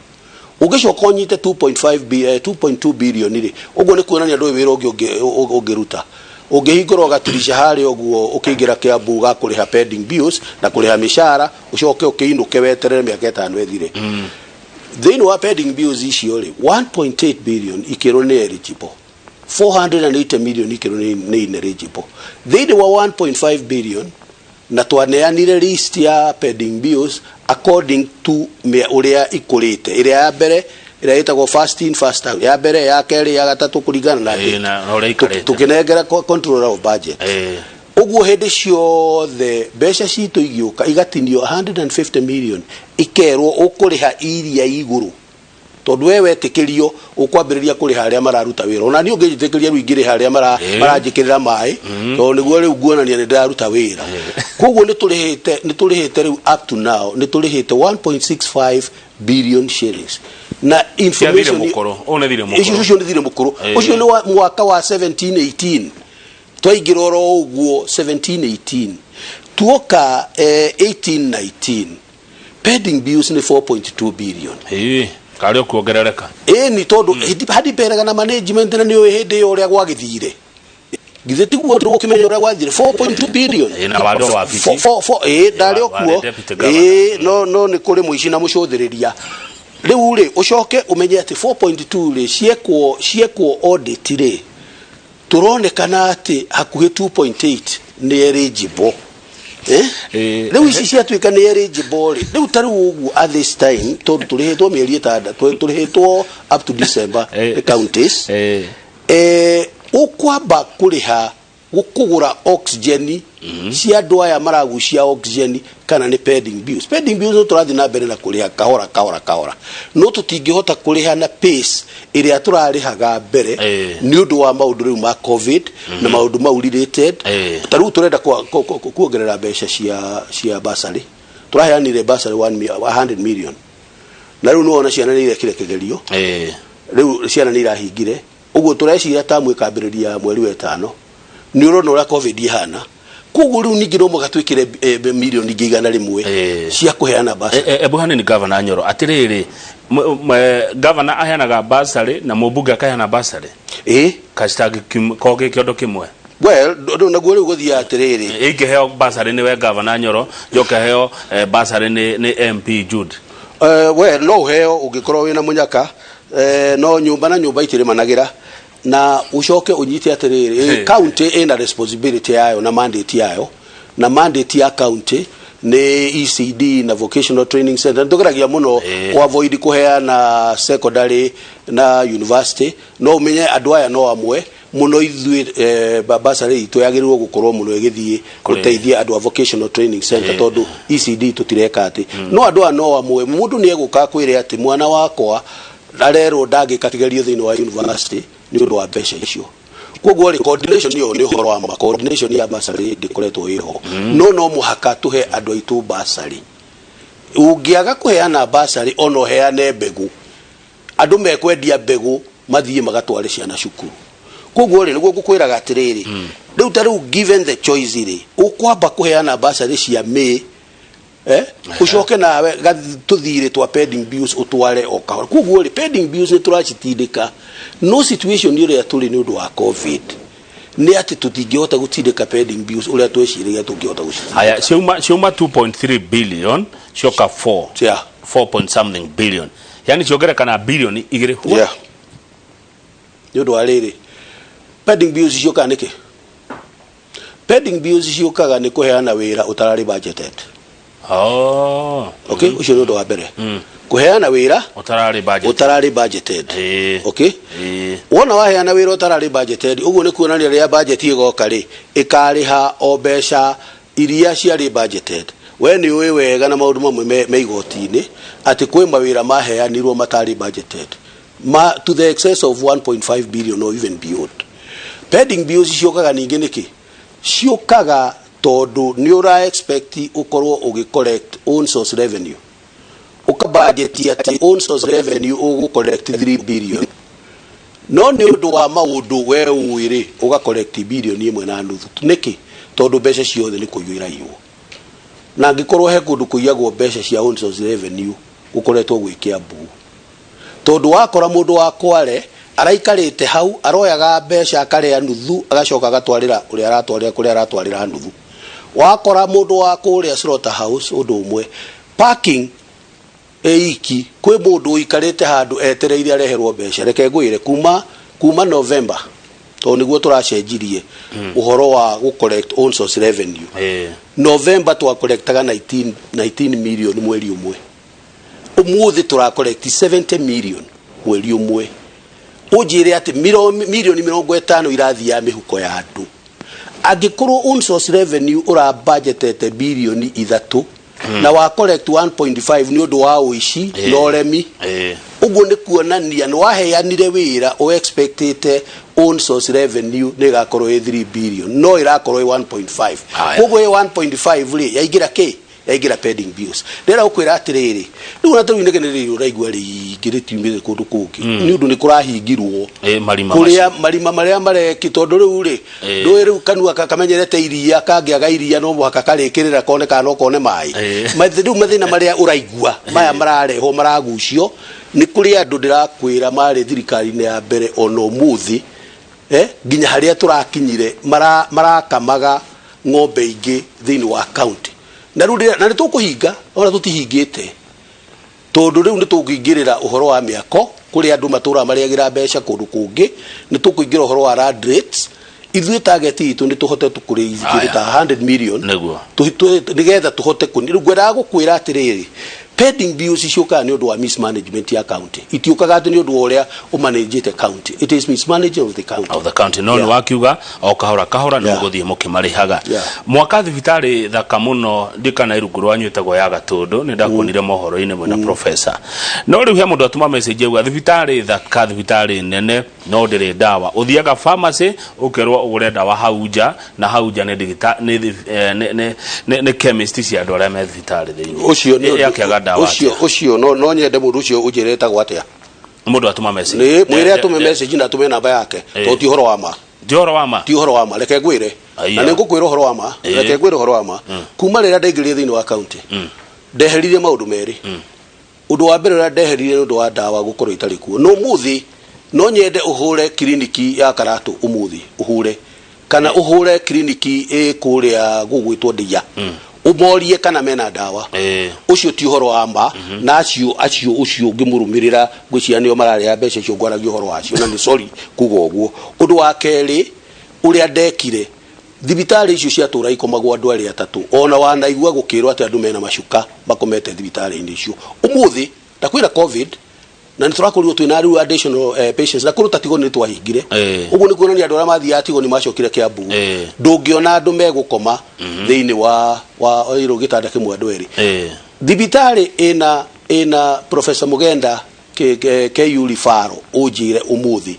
Speaker 2: ũngĩcoka ũnyite 2.5 2.2 billion rĩ, ũguo nĩ kuonania ndũĩ wĩra ũngĩ ũngĩruta. Ũngĩhingũra gatirisha harĩa ũguo ũkĩingĩra Kiambu ga kũrĩha pending bills na kũrĩha mĩcara, ũcoke ũkĩinũke weterere mĩaka 5 ĩthire. Thĩinĩ wa pending bills icio rĩ, 1.8 billion ikĩrwo nĩ eligible, 480 million ikĩrwo nĩ ineligible thĩinĩ wa 1.5 billion. Na twaneanire list ya pending bills according to ũrĩa ikũrĩte, ĩrĩa ya mbere ĩrĩa ĩtagwo first in first out, ya mbere, ya kerĩ, ya gatatũ, kũringana na date.
Speaker 1: Na ũrĩa ikarĩte.
Speaker 2: Tũkĩnengera controller of budget. Ũguo hĩndĩ ciothe mbeca citũ igĩũka igatinio 150 million, ikerwo ũkũrĩha iria igũrũ, tondũ we wetĩkĩrio ũkwambĩrĩria kũrĩha arĩa mararuta wĩra. Ona niĩ ũngĩnjĩtĩkĩria rĩu ingĩrĩha arĩa maranjĩkĩrĩra maĩ, tondũ nĩguo rĩu nguonania nĩ ndĩraruta wĩra. Koguo nĩ tũrĩhĩte rĩu, up to now nĩ tũrĩhĩte 1.65 billion shillings. Na
Speaker 1: Cia thirĩ
Speaker 2: information
Speaker 1: mũkũrũ. Ũyũ nĩ thirĩ
Speaker 2: ũcio
Speaker 1: mũkũrũ.
Speaker 2: Ũcio nĩ thirĩ mũkũrũ. Ũcio nĩ wa mwaka wa 17 18 twaingĩra oro ũguo 17 18 tuoka 18 19 pending bills nĩ 4.2 billion.
Speaker 1: Ĩĩ, karĩ o kuongerereka.
Speaker 2: Ĩni tondũ hadi na management na nĩ ũĩ hĩndĩ ĩyo ũrĩa gwagĩthire, githĩ tiguo tũgũkĩmenya ũrĩa gwathire? 4.2 billion.
Speaker 1: Ĩĩ, na warĩ o wabici.
Speaker 2: Ĩĩ, ndarĩ o
Speaker 1: Warĩ
Speaker 2: kuo.
Speaker 1: deputy governor.
Speaker 2: Ĩĩ, no nĩ kũrĩ mũici na mũcũthĩrĩria. Rĩu rĩ, ũcoke ũmenye atĩ 4.2 rĩ, ciekwo audit rĩ, tũronekana atĩ hakuhĩ 2.8 nĩ eligible. Eh? Rĩu ici ciatuĩka nĩ eligible rĩ, rĩu ta rĩu ũguo at this time, tondũ tũrĩhĩtwo mĩeri 6, tũrĩhĩtwo up to December the counties, ũkwamba kũrĩha kũgũra oxygen cia andũ aya maragucia oxygen kana nĩ pending bills? Pending bills no tũrathiĩ na mbere na kũrĩha kahora kahora kahora, no tũtingĩhota kũrĩha na pace ĩrĩa tũrarĩhaga mbere nĩ ũndũ wa maũndũ rĩu ma COVID na maũndũ mau related. Ta rĩu tũrenda kuongerera mbeca cia bursary. Tũraheanire bursary 100 million, na rĩu nĩwona ciana nĩ irekire kĩgerio. Rĩu ciana nĩ irahingire ũguo, tũreciria tamu ĩkambĩrĩria mweri wa 5. Nĩ ũrona ũrĩa COVID ihana, koguo rĩu ningĩ no mũhaka twĩkĩre mirioni ingĩ 100 cia kũheana bursary.
Speaker 1: Ebu hanini, Gavana Nyoro, atirĩrĩ, gavana aheanaga bursary na mũmbunge akaheana bursary?
Speaker 2: Ĩ.
Speaker 1: Kacitagi ko gĩ kĩondo kĩmwe?
Speaker 2: Well, naguo rĩu gũthiaga atĩrĩrĩ.
Speaker 1: Ingĩheo bursary nĩwe Gavana Nyoro, njoke heo bursary nĩ MP Jude?
Speaker 2: Well, no ũheo ũngĩkorwo wĩna mũnyaka, no nyũmba na nyũmba itirĩmanagĩra. Na ũcoke ũnyite atĩrĩrĩ, county ĩna responsibility yayo na mandate yayo, na mandate ya county nĩ ECD na vocational training center. Nĩtũgeragia mũno ku avoid kũheana secondary na university, no ũmenye andũ aya no amwe mũno. Ithuĩ bursary itũ yagĩrĩirwo gũkorwo mũno ĩgĩthiĩ gũteithia andũ a vocational training center, tondũ ECD tũtireka atĩ no andũ aya no amwe. Mũndũ nĩ egũka akwĩre atĩ mwana wakwa arerwo ndangĩka kĩgerio thĩinĩ wa university nĩ ũndũ wa mbeca icio. Koguo rĩ, coordination ĩyo nĩ ũhoro wa ma. Coordination ya bursary ndĩkoretwo ĩho, no mũhaka tũhe andũ aitũ bursary. Ũngĩaga kũheana bursary, ona ũheane mbegũ, andũ mekwendia mbegũ mathiĩ magatware ciana cukuru. Koguo rĩ, nĩguo ngũkwĩraga atĩrĩrĩ, rĩu ta rĩu given the choice rĩ, ũkwamba kũheana bursary cia May, ucoke nawe tũthirĩ twa pending bills ũtware o kahora. Koguo rĩ, pending bills nĩ tũracitindĩka, no situation ĩrĩa tũrĩ nĩ ũndũ wa COVID nĩ atĩ tũtingĩhota gũtindĩka pending bills ũrĩa tweciragia tũngĩhota gũcitindĩka.
Speaker 1: Haya, ciauma 2.3 billion cioka 4 4 point something billion, yani ciongereka na bilioni 2.
Speaker 2: Yeah. Nĩ ũndũ wa rĩrĩ, pending bills ciũkaga nĩkĩ? Pending bills ciũkaga nĩ kũheana wĩra ũtararĩ budgeted. Okay, ũcio nĩ ũndũ wa mbere, kũheana wĩra
Speaker 1: ũtararĩ budget.
Speaker 2: Ũtararĩ budgeted. Okay, wona waheana wĩra ũtararĩ budgeted, ũguo nĩ kuonania rĩrĩa budget ĩgoka rĩ, ĩkarĩha o mbeca iria ciarĩ budgeted. We nĩ ũĩ wega na maũndũ mamwe me igoti-inĩ atĩ kwĩ mawĩra maheanirwo matarĩ budgeted ma to the excess of 1.5 billion or even beyond. Pending bills ciũkaga ningĩ nĩkĩ? Ciũkaga tondũ nĩ ũra expect ũkorwo ũgĩ collect own source revenue, ũkabudget atĩ own source revenue ũgũ collect 3 billion, no nĩ ũndũ wa maũndũ we ũĩ rĩ, ũga collect bilioni 1.5. Nĩkĩ? Tondũ mbeca ciothe nĩ kũiywo iraiywo. Na angĩkorwo he kũndũ kũiyagwo mbeca cia own source revenue, gũkoretwo gwĩ Kiambu, tondũ wakora mũndũ wa Kware araikarĩte hau, aroyaga mbeca akarĩa nuthu, agacoka agatwarĩra ũrĩa aratwarĩra kũrĩa aratwarĩra nuthu. Wakora mũndũ wa kũrĩa slaughter house, ũndũ ũmwe, parking ĩiki, kwĩ mũndũ ũikarĩte handũ etereire areherwo mbeca. Reke ngwĩre, kuma November, tondũ nĩguo tũracenjirie ũhoro wa gũ collect own source revenue, November twa collectaga 19 million mweri ũmwe, ũmũthĩ tũra collect 70 million mweri ũmwe. Ũnjĩre atĩ 50 mirioni irathiĩ mĩhuko ya andũ. Angĩkorwo own source revenue ũrabudgetete 3 bilioni na wa collect 1.5 nĩ ũndũ wa ũici na ũremi, ũguo nĩ kuonania nĩ waheanire wĩra ũ expectĩte own source revenue nĩ ĩgakorwo ĩ 3 billion, no ĩrakorwo ĩ 1.5.
Speaker 1: Aya.
Speaker 2: Koguo ĩ 1.5 rĩ, yaingĩra kĩ Yaingĩra pending bills. Ndĩrenda gũkwĩra atĩrĩrĩ, rĩu ona tarĩu inegene rĩrĩ ũraigua rĩingĩ rĩtiumĩte kũndũ kũngĩ, nĩ ũndũ nĩ kũrahingirwo
Speaker 1: Ĩ, marima
Speaker 2: kũrĩa marima marĩa mareki, tondũ rĩu rĩ, ndũĩ rĩu kanua kamenyerete iria, kangĩaga iria no mũhaka karĩkĩrĩra kone kana no kone maĩ. Rĩu mathĩna marĩa ũraigua maya mararehwo maragucio nĩ kũrĩ andũ ndĩrakwĩra marĩ thirikari-inĩ ya mbere ona ũmũthĩ, nginya harĩa tũrakinyire marakamaga ng'ombe ingĩ thĩinĩ wa county. Na rĩu na nĩ tũkũhinga, ona tũtihingĩte, tondũ rĩu nĩ tũkũingĩrĩra ũhoro wa mĩako kũrĩa andũ matũraga marĩagĩra mbeca kũndũ kũngĩ. Nĩ tũkũingĩra ũhoro wa land rates. Ithuĩ target itũ nĩ tũhote kũrĩithia kĩndũ ta 100 million nĩgetha tũhote kũni. Rĩu ngwendaga gũkwĩra atĩrĩrĩ, pending bills ciũkaga nĩ ũndũ wa mismanagement ya county, itiũkaga atĩ nĩ ũndũ wa ũrĩa ũmanagĩte county. It is mismanagement of the county.
Speaker 1: Of the county. No nĩ wakiuga o kahora kahora nĩ mũgũthiĩ mũkĩmarĩhaga. Mwaka thibitarĩ thaka mũno ndikana irungu rwanyu ĩtagwo ya Gatũndũ, nĩ ndakuonire mohoro-inĩ mwĩna professor. No rĩu he mũndũ atũma message auga thibitarĩ thaka, thibitarĩ nene, no ndĩrĩ ndawa. Ũthiaga pharmacy ũkerwo ũgũre ndawa hau nja, na hau nja nĩ ndagĩta nĩ eh, nĩ nĩ nĩ nĩ chemist cia andũ arĩa me thibitarĩ thĩinĩ.
Speaker 2: Ũcio nĩ
Speaker 1: Yakĩaga ndawa
Speaker 2: ũcio
Speaker 1: atĩa?
Speaker 2: Ũcio no nyende mũndũ ũcio ũnjĩre etagwo atĩa.
Speaker 1: Mũndũ atũma message.
Speaker 2: Nĩ mwĩre atũme message na atũme namba yake, tondũ ti ũhoro wa ma.
Speaker 1: Ti ũhoro wa ma.
Speaker 2: Ti ũhoro wa ma. Reke ngwĩre, na nĩ ngũkwĩra ũhoro wa ma. Reke ngwĩre ũhoro wa ma. Kuma rĩrĩa ndaingĩrire thĩinĩ wa county, ndeheririe maũndũ merĩ. Ũndũ wa mbere ũrĩa ndeheririe nĩ ũndũ wa ndawa gũkorwo itarĩ kuo. No ũmũthĩ no nyende ũhũre kiriniki ya Karatũ ũmũthĩ, ũhũre kana ũhũre kiriniki ĩ kũrĩa gũgwĩtwo Ndia, ũmorie kana mena ndawa. Ũcio ti ũhoro wa ma. Na acio ũcio ũngĩmũrũmĩrĩra, ngwĩciria nĩo mararĩha mbeca icio ngwaragia ũhoro wacio, na nĩ sorry kuga ũguo. Ũndũ wa kerĩ ũrĩa ndekire, thibitarĩ icio ciatũra ikomagwo andũ arĩa atatũ. Ona wanaigua gũkĩrwo atĩ andũ mena macuka makomete thibitarĩ-inĩ icio. Ũmũthĩ ndakwĩra COVID na nĩ tũrakorirwo twĩna rĩu additional patients, na kũrũ ta Tigoni nĩ twahingire. Ũguo nĩ kuonania andũ arĩa mathiaga Tigoni macokire Kiambu. Ndũngĩona andũ megũkoma thĩinĩ wa ĩrũ gĩtanda kĩmwe andũ erĩ. Thibitarĩ ĩna Professor Mugenda KU Rifaro, ũnjĩre ũmũthĩ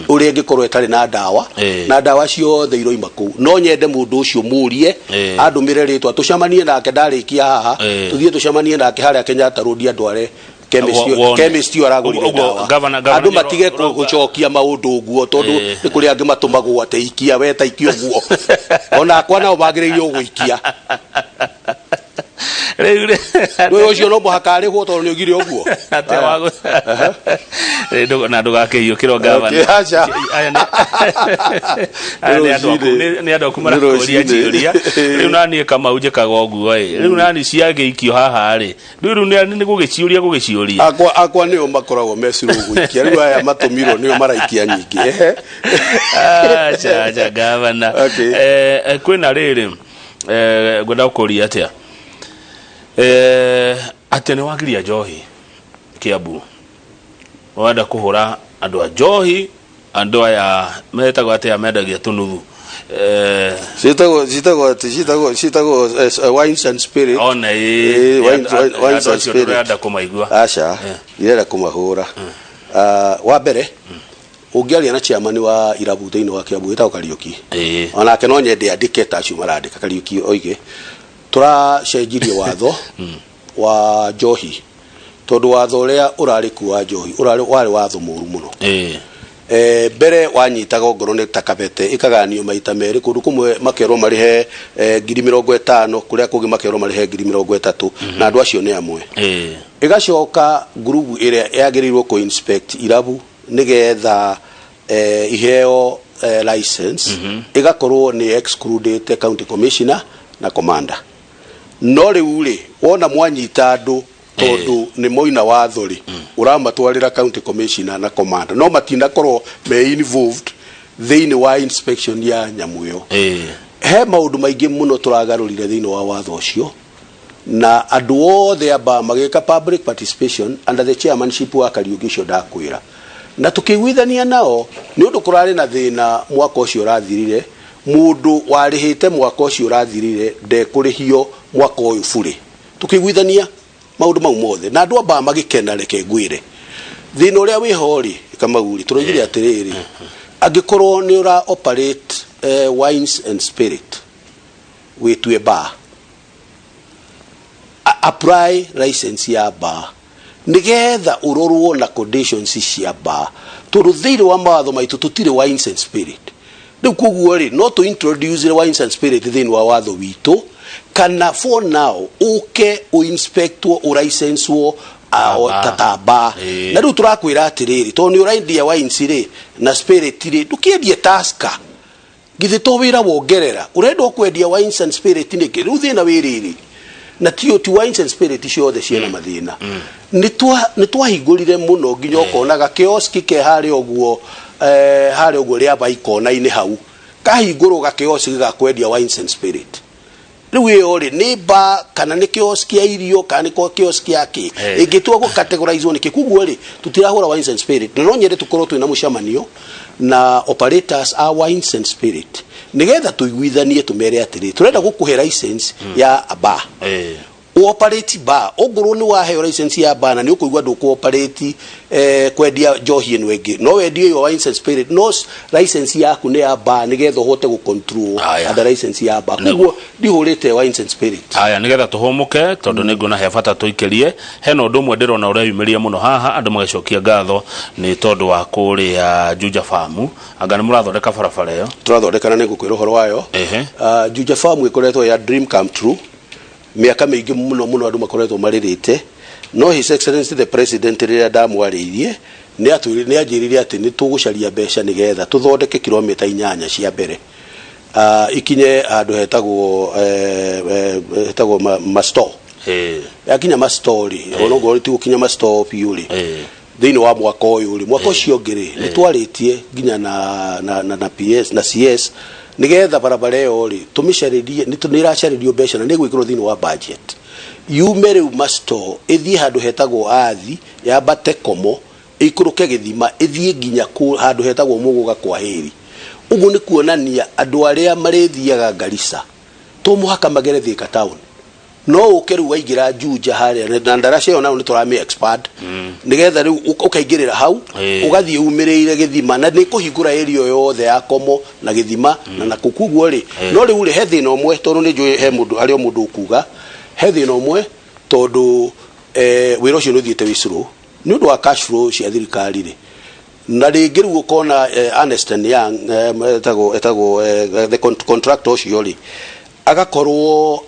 Speaker 2: ũrĩa ĩngĩkorwo ĩtarĩ na ndawa, na ndawa ciothe iroima kũu. No nyende mũndũ ũcio mũrie andũmĩre rĩtwa tũcemanie nake ndarĩkia haha. Tũthiĩ tũcemanie nake harĩa Kenyatta Road, andware chemist.
Speaker 1: Wone.
Speaker 2: Chemist ĩyo aragũrire
Speaker 1: Ũguo,
Speaker 2: ndawa.
Speaker 1: Governor
Speaker 2: Andũ matige gũcokia maũndũ ũguo, tondũ nĩ kũrĩ angĩ matũmagwo atĩ ikia we ta ikia ũguo. Ona akwa nao magĩrĩirwo gũikia.
Speaker 1: Rĩu rĩ
Speaker 2: Rĩu ũcio no mũhaka arĩhwo tondũ nĩ oigire ũguo.
Speaker 1: Atĩa na ndũgakĩhiũkĩrwo, gavana.
Speaker 2: Okay, aca.
Speaker 1: Aya nĩ andũ aku, nĩ andũ aku marakũria
Speaker 2: Nĩ rũcinĩ.
Speaker 1: ciũria. Rĩu naniĩ Kamau njĩkaga ũguo ĩ, rĩu nani ciagĩikio haha rĩ, rĩu nĩ gũgĩciũria gũgĩciũria.
Speaker 2: Akwa nĩo makoragwo mecirwo gũikia. Rĩu aya matũmirwo nĩo maraikia nyingĩ. Ehe.
Speaker 1: Aca, aca, gavana.
Speaker 2: Okay.
Speaker 1: Kwĩna rĩrĩ, ngwenda gũkũria atĩa, atĩ nĩ wagiria njohi Kiambu, wenda kũhũra andũ a njohi, andũ aya metagwo atĩa, mendagia tũnuthu?
Speaker 2: Ciĩtagwo atĩ ciĩtagwo wines and spirit.
Speaker 1: Ona
Speaker 2: ĩ,
Speaker 1: ĩ
Speaker 2: wines
Speaker 1: andũ
Speaker 2: and
Speaker 1: acio
Speaker 2: spirit.
Speaker 1: ndũrenda kũmaigua.
Speaker 2: Aca, ndirenda kũmahũra. Ah, wa mbere ũngĩaria na chairman wa irabu thĩinĩ wa Kiambu wĩtagwo Kariũki, onake no nyende andĩke ta acio marandĩka. Kariũki oige tũracenjirie watho wa njohi tondũ watho ũrĩa ũrarĩ kuo wa njohi ũrarĩ warĩ watho mũru mũno. Mbere wanyitaga ongorwo nĩ ta kabete ĩkaganio maita merĩ, kũndũ kũmwe makerwo marĩhe 50,000, kũrĩa kũngĩ makerwo marĩhe 30,000, na andũ acio nĩ amwe. Ĩgacoka ngurubu ĩrĩa yagĩrĩirwo kũ inspect irabu nĩgetha iheo license ĩgakorwo nĩ excluded county commissioner na commander. No rĩu rĩ, wona mwanyita andũ tondũ nĩ moina watho rĩ, ũramatwarĩra county commissioner na commander, no matinakorwo me involved thĩinĩ wa inspection ya nyamũ ĩyo. He maũndũ maingĩ mũno tũragarũrire thĩinĩ wa watho ũcio, na andũ othe amba magĩka public participation under the chairmanship wa Kariũki ũcio ndakwĩra, na tũkĩiguithania nao nĩ ũndũ kũrarĩ na thĩna mwaka ũcio ũrathirire. Mũndũ warĩhĩte mwaka ũcio ũrathirire ndekũrĩhio mwaka ũyũ burĩ. Tũkĩiguithania maũndũ mau mothe na andũ amba magĩkena. Reke ngwĩre thĩna ũrĩa wĩho rĩ, Kamau rĩ, tũroigire atĩrĩrĩ, angĩkorwo nĩ ũra operate wines and spirit wĩtue bar. Apply license ya bar nigetha urorwo na conditions cia bar, tondu thiini wa mawatho maitu tutiri wines and spirit. Riu koguo ri, no tu introduce wines and spirit thiini wa watho witu, kana for now uke uinspectwo, ulicenswo
Speaker 1: Ta
Speaker 2: ta bar. Na riu turakwira atiriri, tondu ni urendia wines ri na spirit ri, ndukiendie Tusker. Githĩ to wĩra wongerera ũrenda kwendia wines and spirit nĩkĩ? Rĩu thĩna wĩ rĩrĩ, na tio ti wines and spirit ciothe ciĩna mathĩna. Nĩ twahingũrire mũno nginya ũkonaga kioski ke harĩa ũguo, harĩa ũguo rĩaba ikona-inĩ hau, kahingũrwo gakioski ga kwendia wines and spirit. Rĩu ĩyo rĩ, nĩ bar kana nĩ kioski ya irio kana nĩ kioski ya kĩ? Ĩngĩtua gũ categorize nĩkĩ? Koguo rĩ, tũtirahũra wines and spirit, na no nyende tũkorwo twĩna mũcemanio na operators a wines and spirit, nigetha tũiguithanie, tũmere atĩrĩ, tũrenda gũkũhe license ya bar, operate bar. Ongorwo nĩ waheo license ya bar na nĩ ũkũigua ndũkũ operate kwendia njohi ĩno ĩngĩ, no wendie ĩyo wines and spirit, no license yaku nĩ ya bar, nĩgetha ũhote gũ control under license ya bar. Koguo ndihũrĩte wines and spirit.
Speaker 1: Aya, nigetha tũhũmũke, tondũ nĩ nguona he bata tũikĩrie, hena ũndũ ũmwe ndĩrona ũreyumĩria mũno haha, andũ magĩcokia ngatho nĩ tondũ wa kũrĩa Juja Farm. Anga nĩ mũrathondeka barabara ĩyo?
Speaker 2: Tũrathondeka na nĩ ngũkwĩra ũhoro wayo. Juja Farm ĩkoretwo ya dream come true mĩaka mĩingĩ mũno mũno, andũ makoretwo marĩrĩte. No His Excellency the President, rĩrĩa ndamwarĩirie, nĩ atwĩrire, nĩ anjĩrire atĩ nĩ tũgũcaria mbeca nĩgetha tũthondeke kilomita 8 cia mbere, ikinye handũ hetagwo hetagwo Masto. Yakinya Masto rĩ, ona ongorwo ti gũkinya Masto biũ rĩ, thĩinĩ wa mwaka ũyũ rĩ, mwaka ũcio ũngĩ rĩ, nĩ twarĩtie nginya na PS na CS, nĩgetha barabara ĩyo rĩ, tũmĩcarĩrie. Nĩ ĩracarĩrio mbeca na nĩ ĩgwĩkĩrwo thĩinĩ wa budget, yume rĩu Masto ĩthiĩ handũ hetagwo Athi, yambate Komo, ĩikũrũke gĩthima, ĩthiĩ nginya handũ hetagwo Mũgũga kwa Hĩri. Ũguo nĩ kuonania andũ arĩa marĩthiaga Garissa to mũhaka magere Thika town, no ũke rĩu waingĩra Juja harĩa na ndaraca ĩyo, nayo nĩ tũramĩ expand, nĩgetha rĩu ũkaingĩrĩra hau, ũgathiĩ umĩrĩire gĩthima, na nĩ kũhingũra area yothe ya Komo na gĩthima na kũu. Koguo rĩ, no rĩu rĩ, he thĩna ũmwe, tondũ nĩ njũĩ he mũndũ harĩ o mũndũ ũkuga he thĩna ũmwe, tondũ wĩra ũcio nĩ ũthiĩte wĩ slow nĩ ũndũ wa cash flow cia thirikari rĩ. Na rĩngĩ rĩu ũkona Ernst and Young, etagwo the contractor ũcio rĩ, agakorwo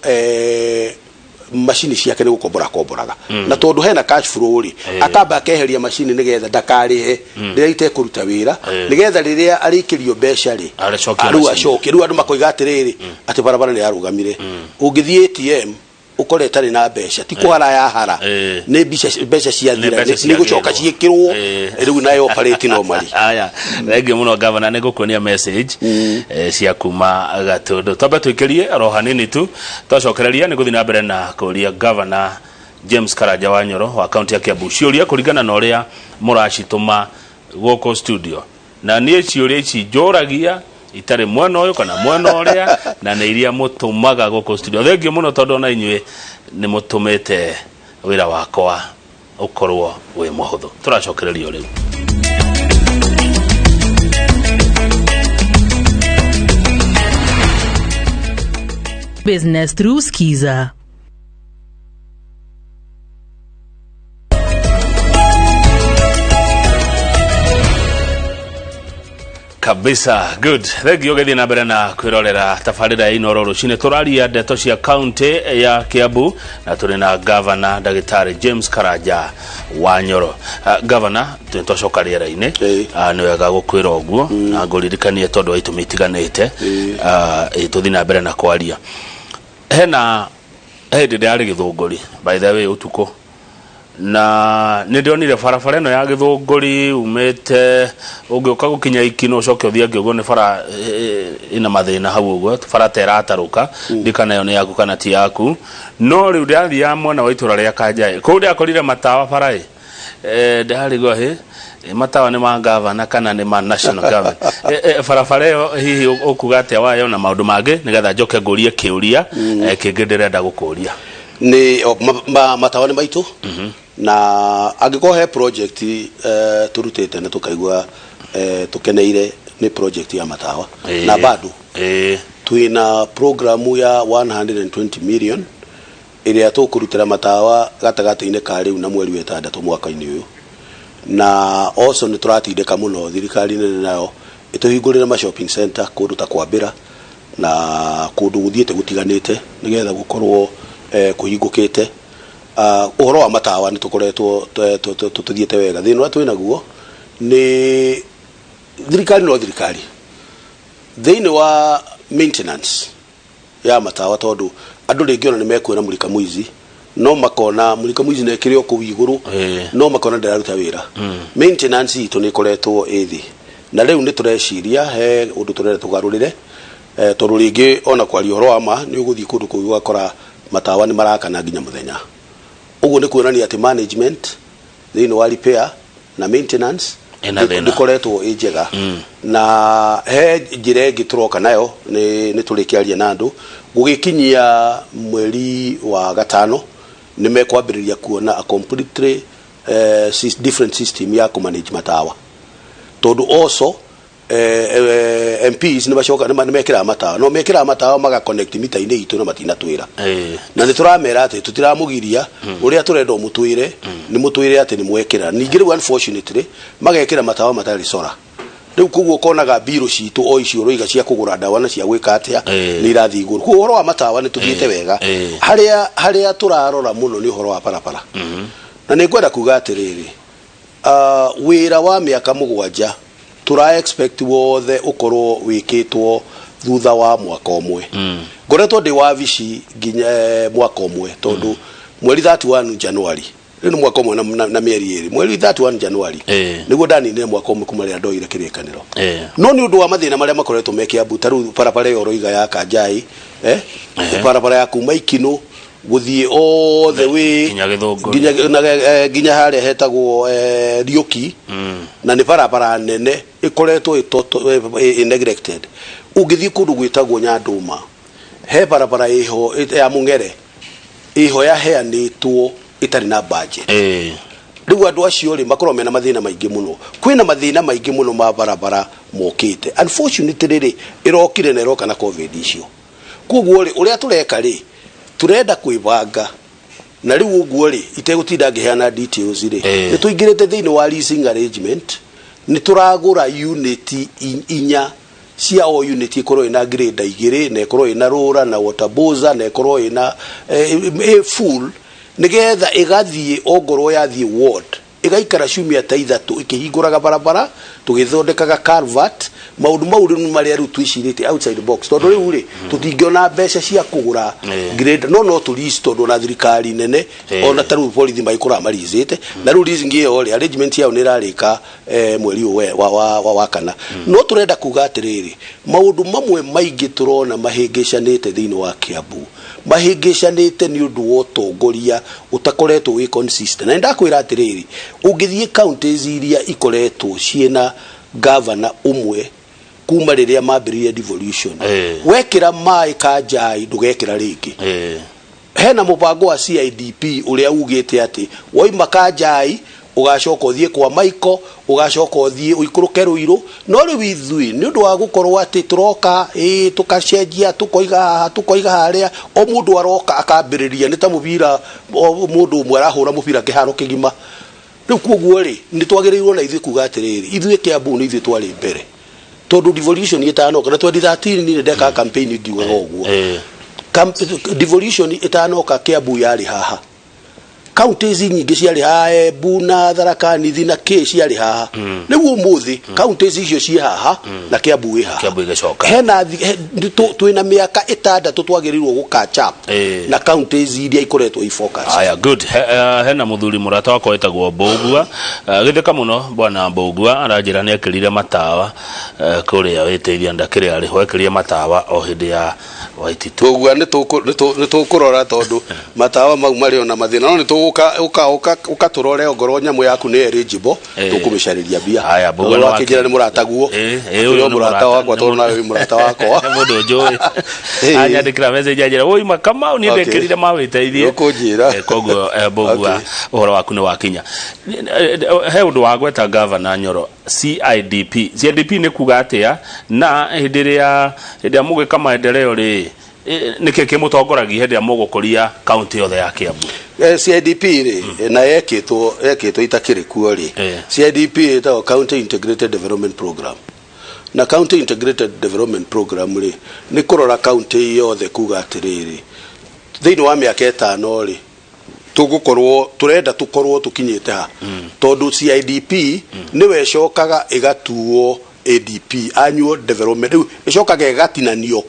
Speaker 2: macini ciake nĩ gũkombora komboraga, na tondũ hena cash flow rĩ, akamba akeheria macini nĩgetha ndakarĩhe rĩrĩa itekũruta wĩra, nĩgetha rĩrĩa arĩkĩrio mbeca rĩ,
Speaker 1: Arĩcokia
Speaker 2: rĩu
Speaker 1: macini.
Speaker 2: Acokie. Rĩu andũ makoiga atĩrĩrĩ, atĩ barabara nĩ yarũgamire. Ũngĩthiĩ ATM ũkore ĩtarĩ na mbeca, ti kũhara yahara, nĩ mbeca ciathira.
Speaker 1: Mbeca
Speaker 2: nĩ gũcoka
Speaker 1: ciagĩrwo.
Speaker 2: Ciĩkĩrwo rĩu nayo operate normally.
Speaker 1: Aya, thengiũ mũno, gavana. Nĩ ngũkuonia message cia kuma Gatũndũ. Twambe tũikĩrie oro hanini tu, twacokereria nĩ gũthiĩ na mbere na kũria Gavana James Karanja wa Nyoro wa kaunti ya Kiambu ciũria kũringana na ũrĩa mũracitũma gũkũ studio. Na niĩ ciũria ici njũragia itarĩ mwena ũyũ kana mwena ũrĩa, na nĩ iria mũtũmaga gũkũ studio. Thengiũ mũno, tondũ ona inyuĩ nĩ mũtũmĩte wĩra wakwa ũkorwo wĩ mũhũthũ. Tũracokereria rĩu.
Speaker 3: Business through Skiza.
Speaker 1: Kabisa, good. Thengiũ ũgĩthiĩ na mbere na kwĩrorera tabarĩra ya Inoro Rũcinĩ. Tũraria ndeto cia kaunti ya Kiambu na tũrĩ na Gavana Ndagĩtarĩ James Karanja wa Nyoro. Gavana, nĩ twacoka rĩera-inĩ. Nĩ wega gũkwĩra ũguo na ngũririkanie tondũ wa itũmi itiganĩte. Tũthiĩ na mbere na kwaria. Hena hĩndĩ ndĩrarĩ Gĩthũngũri, by the way, ũtukũ, na nĩ ndĩronire barabara ĩno ya Gĩthũngũri umĩte ũngĩũka gũkinya Ikino, ũcoke ũthiange ũguo, nĩ bara ĩna mathĩna hau ũguo, bara ta ĩratarũka. Ndikana ĩyo nĩ yaku kana ti yaku, no rĩu ndĩrathiaga mwena wa itũra rĩa Kanjaĩ, kũu ndĩrakorire matawa bara ĩ. Ndĩrarigwo hĩ, matawa nĩ ma gavana kana nĩ ma national government? Barabara ĩyo hihi ũkuga atĩa wayo na maũndũ mangĩ, nĩgetha njoke ngũrie kĩũria kĩngĩ ndĩrenda gũkũria?
Speaker 2: Nĩ matawa nĩ maitũ, na angĩkorwo he project tũrutĩte na tũkaigua tũkeneire, nĩ project ya matawa. Na bado twĩna programu ya 120 million. Ĩrĩa tũkũrutĩra matawa gatagatĩ-inĩ ka rĩu na mweri wa ĩtandatũ mwaka-inĩ ũyũ. Na also nĩ tũratindĩka mũno thirikari nene nayo ĩtũhingũrĩre ma shopping center kũndũ ta Kwambĩra na kũndũ gũthiĩte gũtiganĩte nĩgetha gũkorwo kũhingũkĩte. Ũhoro wa matawa nĩ tũkoretwo tũthiĩte wega. Thĩna ũrĩa twĩnaguo nĩ thirikari no thirikari thĩinĩ wa maintenance ya matawa tondu andu ringi ona nimekuona Mulika Mwizi no makona Mulika Mwizi na ĩkĩrĩ o kũu igũrũ no makona ndĩraruta wĩra. Maintenance itũ nĩ ĩkoretwo ĩ thĩ na rĩu nĩ tũreciria he ũndũ tũrenda tũgarũrĩre, tondũ rĩngĩ ona kwaria ũhoro wa ma nĩ ũgũthiĩ kũndũ kũu ũgakora matawa nĩ marakana nginya mũthenya. Ũguo nĩ kuonania atĩ management thĩinĩ wa repair na maintenance
Speaker 1: Ĩna thĩna.
Speaker 2: Ndĩkoretwo ĩ njega. Na he njĩra ĩngĩ tũroka nayo nĩ tũrĩkĩaria na andũ gũgĩkinyia mweri wa gatano nĩ mekwambĩrĩria kuona a completely different system ya kũmanage matawa, tondũ also MPs nĩ macoka nĩ mekĩraga matawa, no mekĩraga matawa maga connect mita-inĩ itũ na matinatwĩra. Na nĩ tũramera atĩ tũtiramũgiria, ũrĩa tũrenda mũtwĩre nĩ mũtwĩre atĩ nĩ mwekĩra. Ningĩ rĩu unfortunately magekĩra matawa matarĩ solar. Rĩu koguo ũkonaga mbirũ citũ o icio ũroiga cia kũgũra ndawa na cia gwĩka atĩa nĩ irathiĩ igũrũ. Koguo ũhoro wa matawa nĩ tũthiĩte wega. Harĩa tũrarora mũno nĩ ũhoro wa barabara, na nĩ ngwenda kuga atĩrĩrĩ, wĩra wa mĩaka 7 tũra expect wothe ũkorwo wĩkĩtwo thutha wa mwaka ũmwe. Ngoretwo ndĩ wabici nginya mwaka ũmwe, tondũ mweri 31 January, rĩu nĩ mwaka ũmwe na mĩeri 2, mweri 31 January nĩguo ndaninire mwaka ũmwe kuma rĩrĩa ndoire kĩrĩkanĩro. No nĩ ũndũ wa mathĩna marĩa makoretwo me Kiambu, ta rĩu barabara ĩyo ũroiga ya Kanjai, barabara ya kuma Ikinũ gũthiĩ othe wĩ
Speaker 1: Nginya Gĩthũngũri.
Speaker 2: Nginya harĩa hetagwo Riũki, na nĩ barabara nene ĩkoretwo ĩ neglected. Ũngĩthiĩ kũndũ gwĩtagwo Nyandũma, he barabara ĩho ya Mũng'ere ĩho yaheanĩtwo ĩtarĩ na budget. Rĩu andũ acio rĩ makoragwo mena mathĩna maingĩ mũno. Kwĩna mathĩna maingĩ mũno ma barabara mokĩte. Unfortunately rĩ, ĩrokire na ĩroka na COVID icio. Koguo rĩ, ũrĩa tũreka rĩ, tũrenda kwĩbanga na rĩu ũguo rĩ, itegũtinda ngĩheana details rĩ, nĩ tũingĩrĩte thĩinĩ wa leasing arrangement. Nĩ tũragũra unit inya cia o unit ĩkorwo ĩna grader igĩrĩ na ĩkorwo ĩna roller na water bowser na ĩkorwo ĩna ĩ full, nĩgetha ĩgathiĩ ongorwo yathiĩ ward ĩgaikara ciumia ta 3 ĩkĩhingũraga barabara, tũgĩthondekaga culvert. Maũndũ mau rĩu nĩ marĩa rĩu twĩcirĩtie outside the box, tondũ rĩu rĩ tũtingĩona mbeca cia kũgũra grader, no tũ lease, tondũ ona thirikari nene ona ta rĩu borithi magĩkoraga marizĩte na rĩu leasing ĩyo rĩ, arrangement yao nĩ ĩrarĩka mweri ũyũ wa kana. No tũrenda kuga atĩrĩrĩ, maũndũ mamwe maingĩ tũrona mahĩngĩcanĩte thĩinĩ wa Kiambu mahĩngĩcanĩte nĩ ũndũ wa ũtongoria ũtakoretwo wĩ consistent. Na nĩndakwĩra atĩrĩrĩ, ũngĩthiĩ counties iria ikoretwo ciĩna governor ũmwe kuma rĩrĩa mambĩrĩirie devolution, wekĩra maĩ Kanjai ndũgekĩra rĩngĩ. Hena mũbango wa CIDP ũrĩa ugĩte atĩ waima Kanjai ũgacoka ũthiĩ kwa Maiko, ũgacoka ũthiĩ ũikũrũke Rũirũ. No rĩu ithuĩ nĩ ũndũ wa gũkorwo atĩ tũroka ĩ tũkacenjia, tũkoiga haha, tũkoiga harĩa, o mũndũ aroka akambĩrĩria nĩ ta mũbira, o mũndũ ũmwe arahũra mũbira kĩharo kĩgima. Rĩu koguo rĩ, nĩ twagĩrĩirwo na ithuĩ kuga atĩrĩrĩ, ithuĩ Kiambu nĩ ithuĩ twarĩ mbere, tondũ devolution ĩtanoka na 2013 nĩ ndekaga campaign ngiugaga ũguo. Devolution ĩtanoka, Kiambu yarĩ haha, counties nyingĩ ciarĩ haha, Embu na Tharaka Nithi na kĩ ciarĩ haha. Rĩu ũmũthĩ counties icio ciĩ haha na Kiambu ĩ haha.
Speaker 1: Kiambu ĩgĩcoka.
Speaker 2: Hena twĩna mĩaka 6 twagĩrĩirwo gũ catch up na counties iria ikoretwo i focus.
Speaker 1: Aya, good. Hena muthuri mũrata wakwa wĩtagwo Mbũgua, gĩthĩka mũno bwana Mbũgua, aranjĩra nĩ ekĩrire matawa kũrĩa wĩtĩiria ndakĩrĩ arĩho, ekĩrire matawa o hĩndĩ ya Waititu.
Speaker 2: Ũguo nĩ tũkũrora, tondũ matawa mau marĩ ona mathĩna, no nĩ tũgũka ũka tũrore ongorwo nyamũ yaku nĩ eligible, tũkũmĩcarĩria mbia.
Speaker 1: Haya, Mbũgua
Speaker 2: nĩ wakĩnjĩra nĩ mũrataguo.
Speaker 1: Ĩ, ũyũ
Speaker 2: Ũyũ
Speaker 1: nĩ
Speaker 2: mũrata wakwa, tondũ nawe wĩ mũrata wakwa.
Speaker 1: Nĩ mũndũ njũĩ. Anyandĩkĩra message anjĩra woi Makamau niĩ ndekĩrire mawĩteithie.
Speaker 2: Nĩũkũnjĩra.
Speaker 1: Koguo Mbũgua, ũhoro waku nĩ wakinya. He ũndũ wa gweta Governor Nyoro, CIDP. CIDP nĩ kuga atĩa? Na hĩndĩ ĩrĩa mũgĩka maendeleo rĩ, Nĩkĩ kĩmũtongoragia hĩndĩ ĩrĩa mũgũkũria kaunti yothe ya Kiambu?
Speaker 2: CIDP rĩ, na yekĩtwo itakĩrĩ kuo rĩ, CIDP ĩtagwo County Integrated Development Program. Na County Integrated Development Program rĩ, nĩ kũrora county yothe kuga atĩrĩrĩ, thĩinĩ wa mĩaka 5 rĩ, tũgũkorwo tũrenda tũkorwo tũkinyĩte ha, tondũ CIDP nĩwe ĩcokaga ĩgatuo ADP, Annual Development. Rĩu ĩcokaga ĩgatinanio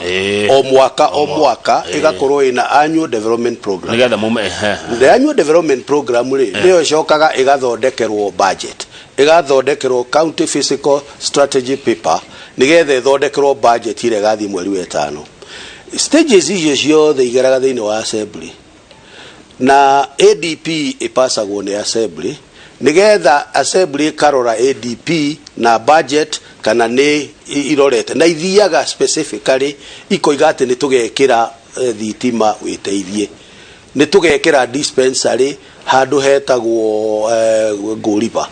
Speaker 2: o mwaka o mwaka, ĩgakorwo ĩna Annual Development Program.
Speaker 1: Nĩgetha mume ehe.
Speaker 2: The Annual Development Program rĩ, nĩyo ĩcokaga ĩgathondekerwo budget, ĩgathondekerwo County Fiscal Strategy Paper, nĩgetha ĩthondekerwo budget ĩrĩa ĩgathiĩ mweri wa 5. Stages icio ciothe igeraga thĩinĩ wa assembly, na ADP ĩpasagwo nĩ assembly, nĩgetha assembly ĩkarora ADP na budget kana nĩ irorete, na ithiaga specifically ikoiga atĩ nĩ tũgekĩra thitima wĩteithie, nĩ tũgekĩra dispensary handũ hetagwo Ngũriba.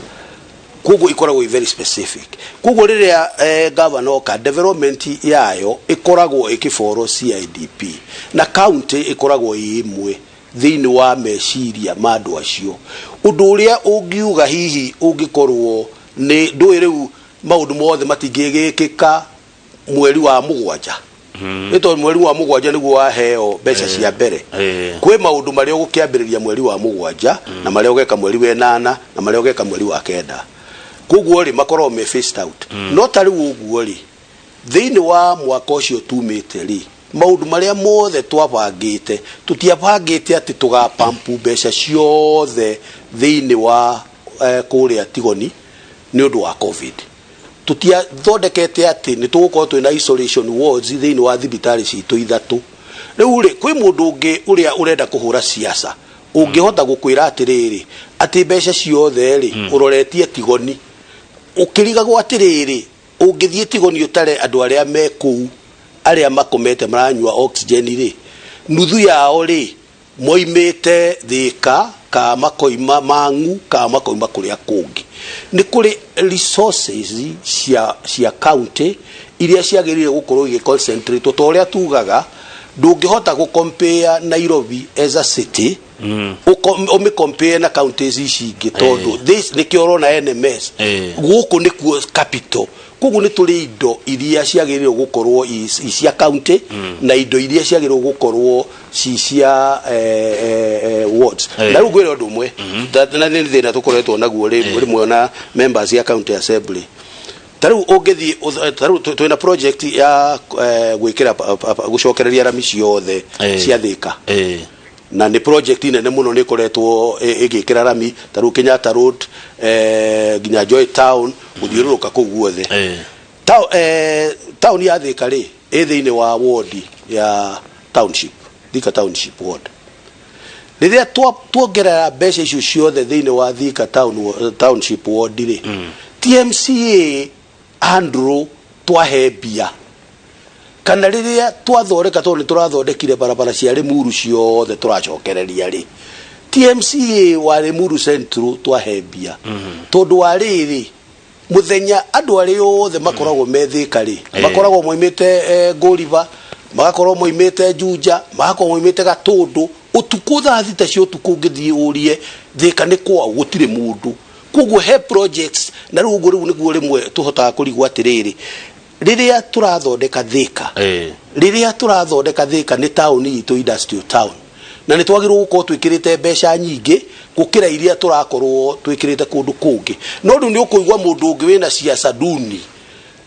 Speaker 2: Koguo ikoragwo i very specific. Koguo rĩrĩa governor oka, development yayo ĩkoragwo ĩkĩboro CIDP, na county ĩkoragwo ĩ ĩmwe thĩinĩ wa meciria ma andũ acio. Ũndũ ũrĩa ũngiuga hihi ũngĩkorwo nĩ ndũĩ, rĩu maũndũ mothe matingĩgĩkĩka mweri wa 7, nĩ tondũ mweri wa 7 nĩguo waheo mbeca cia mbere. Kwĩ maũndũ marĩa ũgũkĩambĩrĩria mweri wa 7, na marĩa ũgeka mweri wa 8, na marĩa ũgeka mweri wa 9. Koguo rĩ, makoragwo me phased out. No ta rĩu ũguo rĩ, thĩinĩ wa mwaka ũcio tumĩte rĩ, maũndũ marĩa mothe twabangĩte, tũtiabangĩte atĩ tũgapampu mbeca ciothe thĩinĩ wa kũrĩa Tigoni nĩ ũndũ wa COVID. Tũtiathondekete atĩ nĩ tũgũkorwo twĩna isolation wards thĩinĩ wa thibitarĩ citũ ithatũ. Rĩu rĩ, kwĩ mũndũ ũngĩ ũrĩa ũrenda kũhũra siasa ũngĩhota gũkwĩra atĩrĩrĩ, atĩ mbeca ciothe rĩ, ũroretie Tigoni, ũkĩrigagwo atĩrĩrĩ, ũngĩthiĩ Tigoni ũtare andũ arĩa me kũu, arĩa makomete maranyua oxygen rĩ, nuthu yao rĩ moimĩte Thĩka, ka makoima Mang'u, ka makoima kũrĩa kũngĩ. Nĩ kũrĩ resources cia county iria ciagĩrĩire gũkorwo igĩconcentrate, ta ũrĩa tugaga ndũngĩhota gũcompare Nairobi as a city, ũmĩcompare na counties ici ingĩ, tondũ this nĩkĩo ũrona NMS gũkũ nĩkuo capital. Koguo nĩ tũrĩ indo iria ciagĩrĩirwo gũkorwo i cia county, na indo iria ciagĩrĩirwo gũkorwo ci cia wards. Na rĩu ngwĩre ũndũ ũmwe, na nĩ thĩna tũkoretwo naguo rĩmwe na members ya county assembly. Ta rĩu ũngĩthiĩ ta rĩu twĩna project ya gwĩkĩra gũcokereria rami ciothe cia Thĩka, na nĩ project nene mũno, nĩ ĩkoretwo ĩgĩkĩra rami ta rĩu Kenyatta Road, nginya Joy Town, gũthiũrũrũka kũu guothe. Taũni ya Thĩka rĩ, ĩ thĩinĩ wa ward ya township, Thika Township Ward. Rĩrĩa tuongerera mbeca icio ciothe thĩinĩ wa Thika Township Ward rĩ, TMCA Andrew twahe mbia, kana rĩrĩa twathondeka, tondũ nĩ tũrathondekire barabara cia Limuru ciothe tũracokereria rĩ, TMCA wa Limuru Central twahe mbia, tondũ wa rĩrĩ mũthenya andũ arĩa othe makoragwo me Thĩka rĩ, makoragwo moimĩte Ngũriba, magakorwo moimĩte Juja, magakorwo moimĩte Gatũndũ. Ũtukũ thaa 6 cia ũtukũ ũngĩthiĩ ũrie Thĩka nĩ kwao, gũtirĩ mũndũ. Koguo he projects, na rĩu ũguo rĩu nĩguo rĩmwe tũhotaga kũrigwo atĩrĩrĩ, rĩrĩa tũrathondeka Thĩka, rĩrĩa tũrathondeka Thĩka nĩ taũni itũ, industrial town, na nĩ twagĩrĩirwo gũkorwo twĩkĩrĩte mbeca nyingĩ gũkĩra iria tũrakorwo twĩkĩrĩte kũndũ kũngĩ. No rĩu nĩ ũkũigua mũndũ ũngĩ wĩna ciaca nduni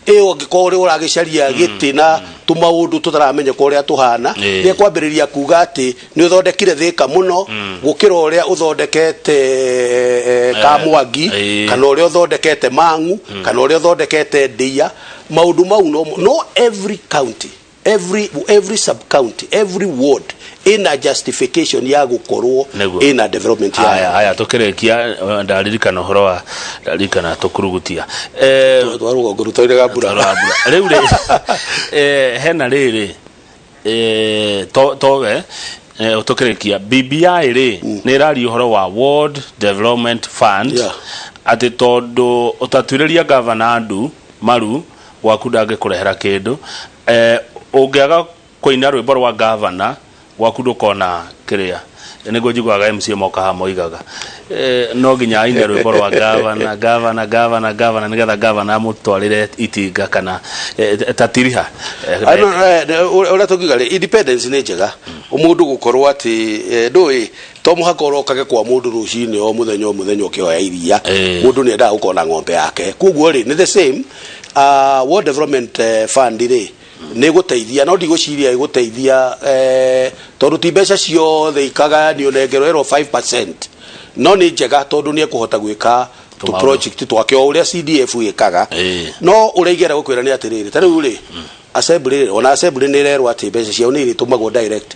Speaker 2: ĩyo, angĩkorwo ũrĩa ũragĩcaria gĩtĩ na tũmaũndũ tũtaramenyeka ũrĩa tũhana, nĩ ekwambĩrĩria kuga atĩ nĩ ũthondekire Thĩka mũno gũkĩra ũrĩa ũthondekete Kamwangi, kana ũrĩa ũthondekete Mang'u, kana ũrĩa ũthondekete Ndĩa. Maũndũ mau no every county, every sub county, every ward ina justification ya gũkorwo ina development yayo.
Speaker 1: Aya, aya, tukĩrĩkia, ndaririkana ũhoro wa ndaririkana tũkurugutia
Speaker 2: Twa rũgongo rũtoirega mbura.
Speaker 1: Rĩu rĩ, hena rĩrĩ, towe tũkĩrĩkia BBI rĩ, nĩ ĩraria ũhoro wa Ward Development Fund, atĩ tondũ ũtatuĩrĩria gavana andu maru gwaku ndangĩkũrehera kĩndũ, ũngĩaga. Kũina rwĩmbo rwa gavana gwaku ndũkona kĩrĩa nĩguo njiguaga MCA moka haha moigaga no nginya aine rwĩmbo rwa gavana, gavana, gavana, gavana, nĩgetha gavana amũtwarĩre itinga kana ta tiriha.
Speaker 2: Ũrĩa tũngiuga rĩ, independence nĩ njega. Mũndũ gũkorwo atĩ ndũĩ to mũhaka ũrokage kwa mũndũ rũcinĩ o mũthenya o mũthenya ũkĩhoya iria. Mũndũ nĩ endaga gũkorwo na ng'ombe yake. Koguo rĩ, nĩ the same World Development Fund rĩ, nĩ ĩgũteithia, no ndigwĩciria ĩgũteithia tondũ ti mbeca ciothe ikagayanio nengerwo ĩrwo 5%, no nĩ njega tondũ nĩ ekũhota gwĩka tũ
Speaker 1: Tũmaũndũ.
Speaker 2: project twake o ũrĩa CDF ĩkaga. No ũrĩa ingĩenda gũkwĩra nĩ atĩrĩrĩ, ta rĩu rĩ, assembly rĩ, ona assembly nĩ ĩrerwo atĩ mbeca ciao nĩ irĩtũmagwo direct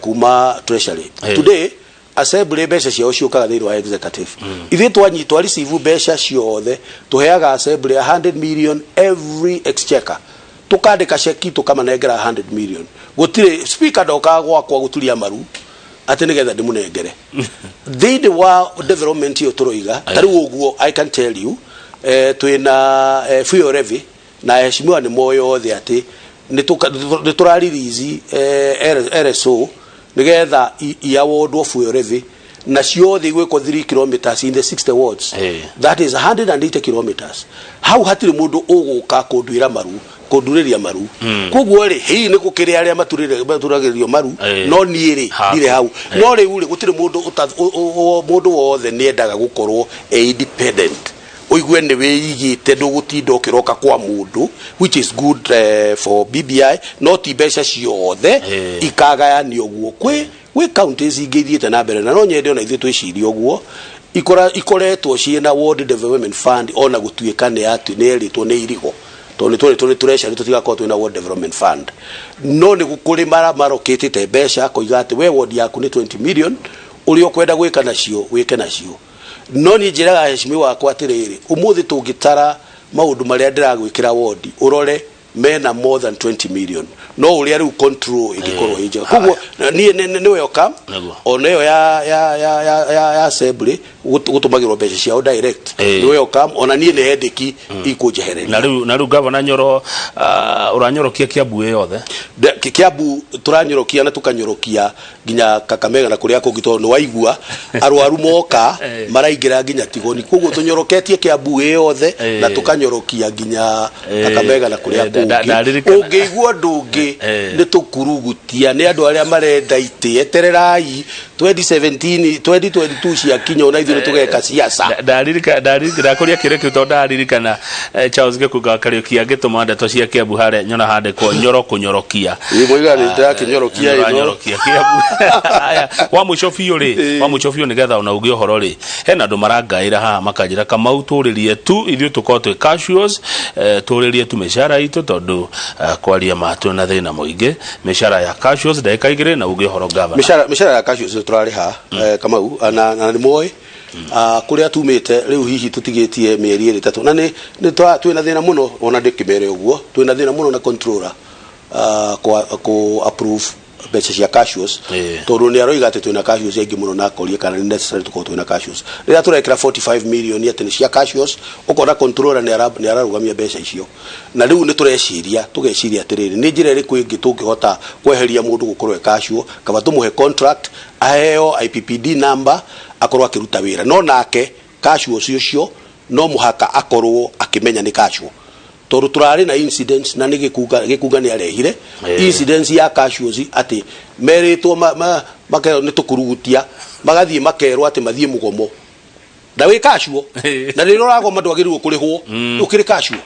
Speaker 2: kuma treasury. Today assembly mbeca ciao ciũkaga thĩinĩ wa executive. Ithuĩ twanyi twa receive mbeca ciothe, tũheaga assembly 100 million every exchequer, tukandĩka ceki, tũkamanengera 100 million. Gũtirĩ speaker ndokaga gwakwa gũturia maru atĩ nĩgetha ndĩmũnengere. Thĩinĩ wa development ĩyo tũroiga ta rĩu ũguo, I can tell you twĩna fuel levy na heshimiwa nĩ moĩ othe atĩ nĩ tũra release RSO nĩgetha iawardwo fuel levy na ciothe igwĩkwo 3 kilometers in the 60 wards. That is 180 kilometers. Hau hatirĩ mũndũ ũgũka kũnduĩra maru, kũndurĩria maru. Koguo rĩ, hihi nĩ gũkĩrĩ arĩa maturagĩrio maru, no niĩ rĩ, ndirĩ hau. No rĩu rĩ, gũtirĩ mũndũ mũndũ wothe nĩ endaga gũkorwo e independent, ũigue nĩ wĩigĩte, ndũgũtinda ũkĩroka kwa mũndũ, which is good for BBI, no ti mbeca ciothe ikagayanio ũguo. Kwĩ counties ingĩ ithiĩte na mbere, na no nyende ona ithuĩ twĩcirie ũguo, ikoretwo ciĩna Ward Development Fund, ona gũtuĩka nĩ atĩ nĩ erĩtwo nĩ irigo tondũ nĩ tũrĩ tũrĩ tũreca tũtigakorwo twĩna Ward Development Fund, no nĩ kũrĩ marokĩtĩte mbeca koiga atĩ we ward yaku nĩ 20 million, ũrĩa ũkwenda gwĩka nacio wĩke nacio. No niĩ njĩraga heshimiwa wakwa atĩrĩrĩ, ũmũthĩ tũngĩtara maũndũ marĩa ndĩragwĩkĩra wodi, ũrore mena more than 20 million, no ũrĩa rĩu control ĩngĩkorwo ĩ njega. Koguo niĩ nĩ welcome. Ona ĩyo ya assembly gũtũmagĩrwo mbeca ciao direct, nĩ welcome. Ona niĩ nĩ headache ikũnjehereria.
Speaker 1: Na rĩu gavana Nyoro, ũranyorokia Kiambu ĩ yothe?
Speaker 2: Kiambu tũranyorokia na tũkanyorokia nginya Kakamega na kũrĩa kũngĩ, tondũ nĩ waigua arwaru moka maraingĩra nginya Tigoni. Koguo tũnyoroketie Kiambu ĩ yothe na tũkanyorokia nginya Kakamega na kũrĩa kũngĩ.
Speaker 1: Ndaririkana.
Speaker 2: Ũngĩigua ũndũ ũngĩ nĩ tũkurugutia nĩ andũ arĩa marenda itĩ. Etererai 2017, 2022 ciakinya, ona ithuĩ nĩ tũgeka ciaca.
Speaker 1: Ndaririkana, ndakũria kĩũria kĩu tondũ ndaririkana Charles Gĩkunga wa Kariũki agĩtũma ndeto cia Kiambu harĩa nyona handĩkwo Nyoro kũnyorokia.
Speaker 2: Ĩ, moiga nĩ ndĩrakĩnyorokia ĩno.
Speaker 1: Nyorokia Kiambu. Aya, wa mũico biũ rĩ, wa mũico biũ, nĩgetha ona uge ũhoro rĩ, hena andũ marangaĩra haha makanjĩra, "Kamau, tũrĩrie tu, ithuĩ tũkorwo twĩ casuals, tũrĩrie tu mĩcara itũ," tondũ kwaria ma twĩna thĩna mũingĩ mĩcara ya casuals. Ndagĩka 2 na uge ũhoro, gavana.
Speaker 2: Mĩcara ya casuals nĩ tũrarĩha, Kamau, na nĩ moĩ kũrĩa tumĩte. Rĩu hihi tũtigĩtie mĩeri 2 3, na nĩ twĩna thĩna mũno, ona ndĩkĩmere ũguo, twĩna thĩna mũno na controller kwa kũ approve mbeca cia casuals, tondũ nĩ aroiga atĩ twĩna casuals aingĩ mũno, na akoria kana nĩ necessary tũkorwo twĩna casuals rĩrĩa tũrekĩra 45 million atĩ nĩ cia casuals. Ũkona controller nĩ ararũgamia mbeca icio, na rĩu nĩ tũreciria, tũgeciria atĩrĩrĩ, nĩ njĩra ĩrĩkũ ĩngĩ tũngĩhota kweheria mũndũ gũkorwo e casual? Kaba tũmũhe contract, aheo IPPD number, akorwo akĩruta wĩra. No nake casual ũcio no mũhaka akorwo akĩmenya nĩ casual, tondũ tũrarĩ na incidents, na nĩ gĩkunga nĩ arehire incidents ya casuals atĩ merĩtwo makerwo nĩ tũkurugutia, magathiĩ makerwo atĩ mathiĩ mũgomo na wĩ casual, na rĩrĩa ũragoma ndwagĩrĩirwo kũrĩhwo ũkĩrĩ casual.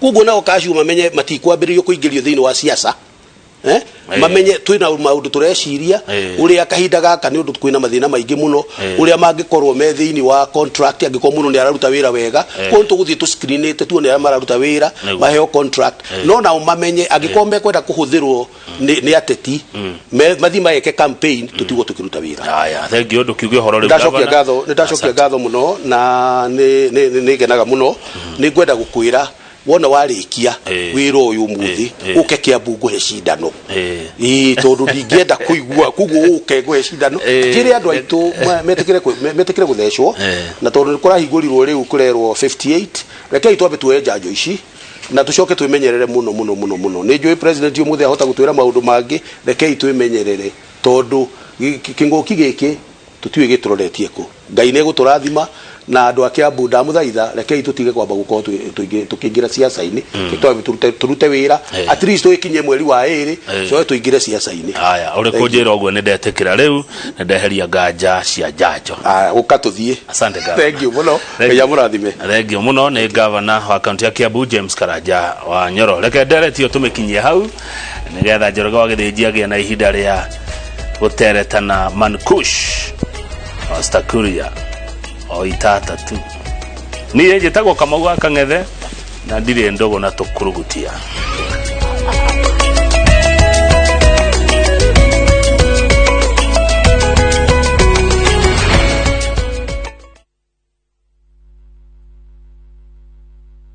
Speaker 2: Koguo nao casual mamenye matikwambĩrĩrio kũingĩrio thĩinĩ wa siasa, eh? Mamenye twĩna maũndũ tũreciria ũrĩa kahinda gaka, nĩ ũndũ kwĩna mathĩna maingĩ mũno, ũrĩa mangĩkorwo me thĩinĩ wa contract angĩkorwo mũndũ nĩ araruta wĩra wega. Koguo nĩ tũgũthiĩ tũscreenĩte tuone arĩa mararuta wĩra, maheo contract, no nao mamenye angĩkorwo mekwenda kũhũthĩrwo nĩ ateti mathiĩ mageke campaign, tũtigwo tũkĩruta wĩra.
Speaker 1: Haya, thank you, ndũkiuge ũhoro rĩu,
Speaker 2: Ndacokia
Speaker 1: gavana.
Speaker 2: ngatho, nĩ ndacokia ngatho mũno, na nĩ ngenaga mũno. Nĩ ngwenda gũkwĩra wona warĩkia wĩra ũyũ ũmũthĩ, ũke Kiambu ngũhe cindano. Ĩĩ, tondũ ndingĩenda kũigua, koguo ũke ngũhe cindano, njĩre andũ aitũ metĩkĩre gũthecwo. Na tondũ nĩ kũrahingũrirwo rĩu kũrerwo 58, rekei twambe tuoye njanjo ici. Na tucoke twimenyerere muno muno muno muno. Nĩ njũĩ president ũmũthĩ ahota gũtwĩra maũndũ mangĩ. Rekei twimenyerere, tondũ kĩng'ũki gĩkĩ tũtiũĩ gĩtũroretie kũ. Ngai nĩ egũtũrathima. Na andũ a Kiambu, ndamũthaitha, rekei tũtige kwamba gũkorwo tũkĩingĩra ciaca-inĩ. Twambe tũrute wĩra, at least tũgĩkinye mweri wa 2, coke tũingĩre ciaca-inĩ.
Speaker 1: Haya, ũrĩ kũnjĩra ũguo nĩ ndetĩkĩra rĩu, nĩ ndeheria nganja cia njanjo.
Speaker 2: Ah, ũka tũthiĩ.
Speaker 1: Asante, Governor.
Speaker 2: Thank you mũno. Ngai amũrathime.
Speaker 1: Thengio mũno. Nĩ gavana wa kaunti ya Kiambu, James Karanja wa Nyoro. Reke nderetio tũmĩkinyie hau nĩgetha Njoroge wa Gĩthĩnji agĩe na ihinda rĩa gũtereta na Mankush Ostakuria o itata tu. Niĩ njĩtagwo Kamau wa Kang'ethe na ndirĩ ndũgũ na tũkurugutia.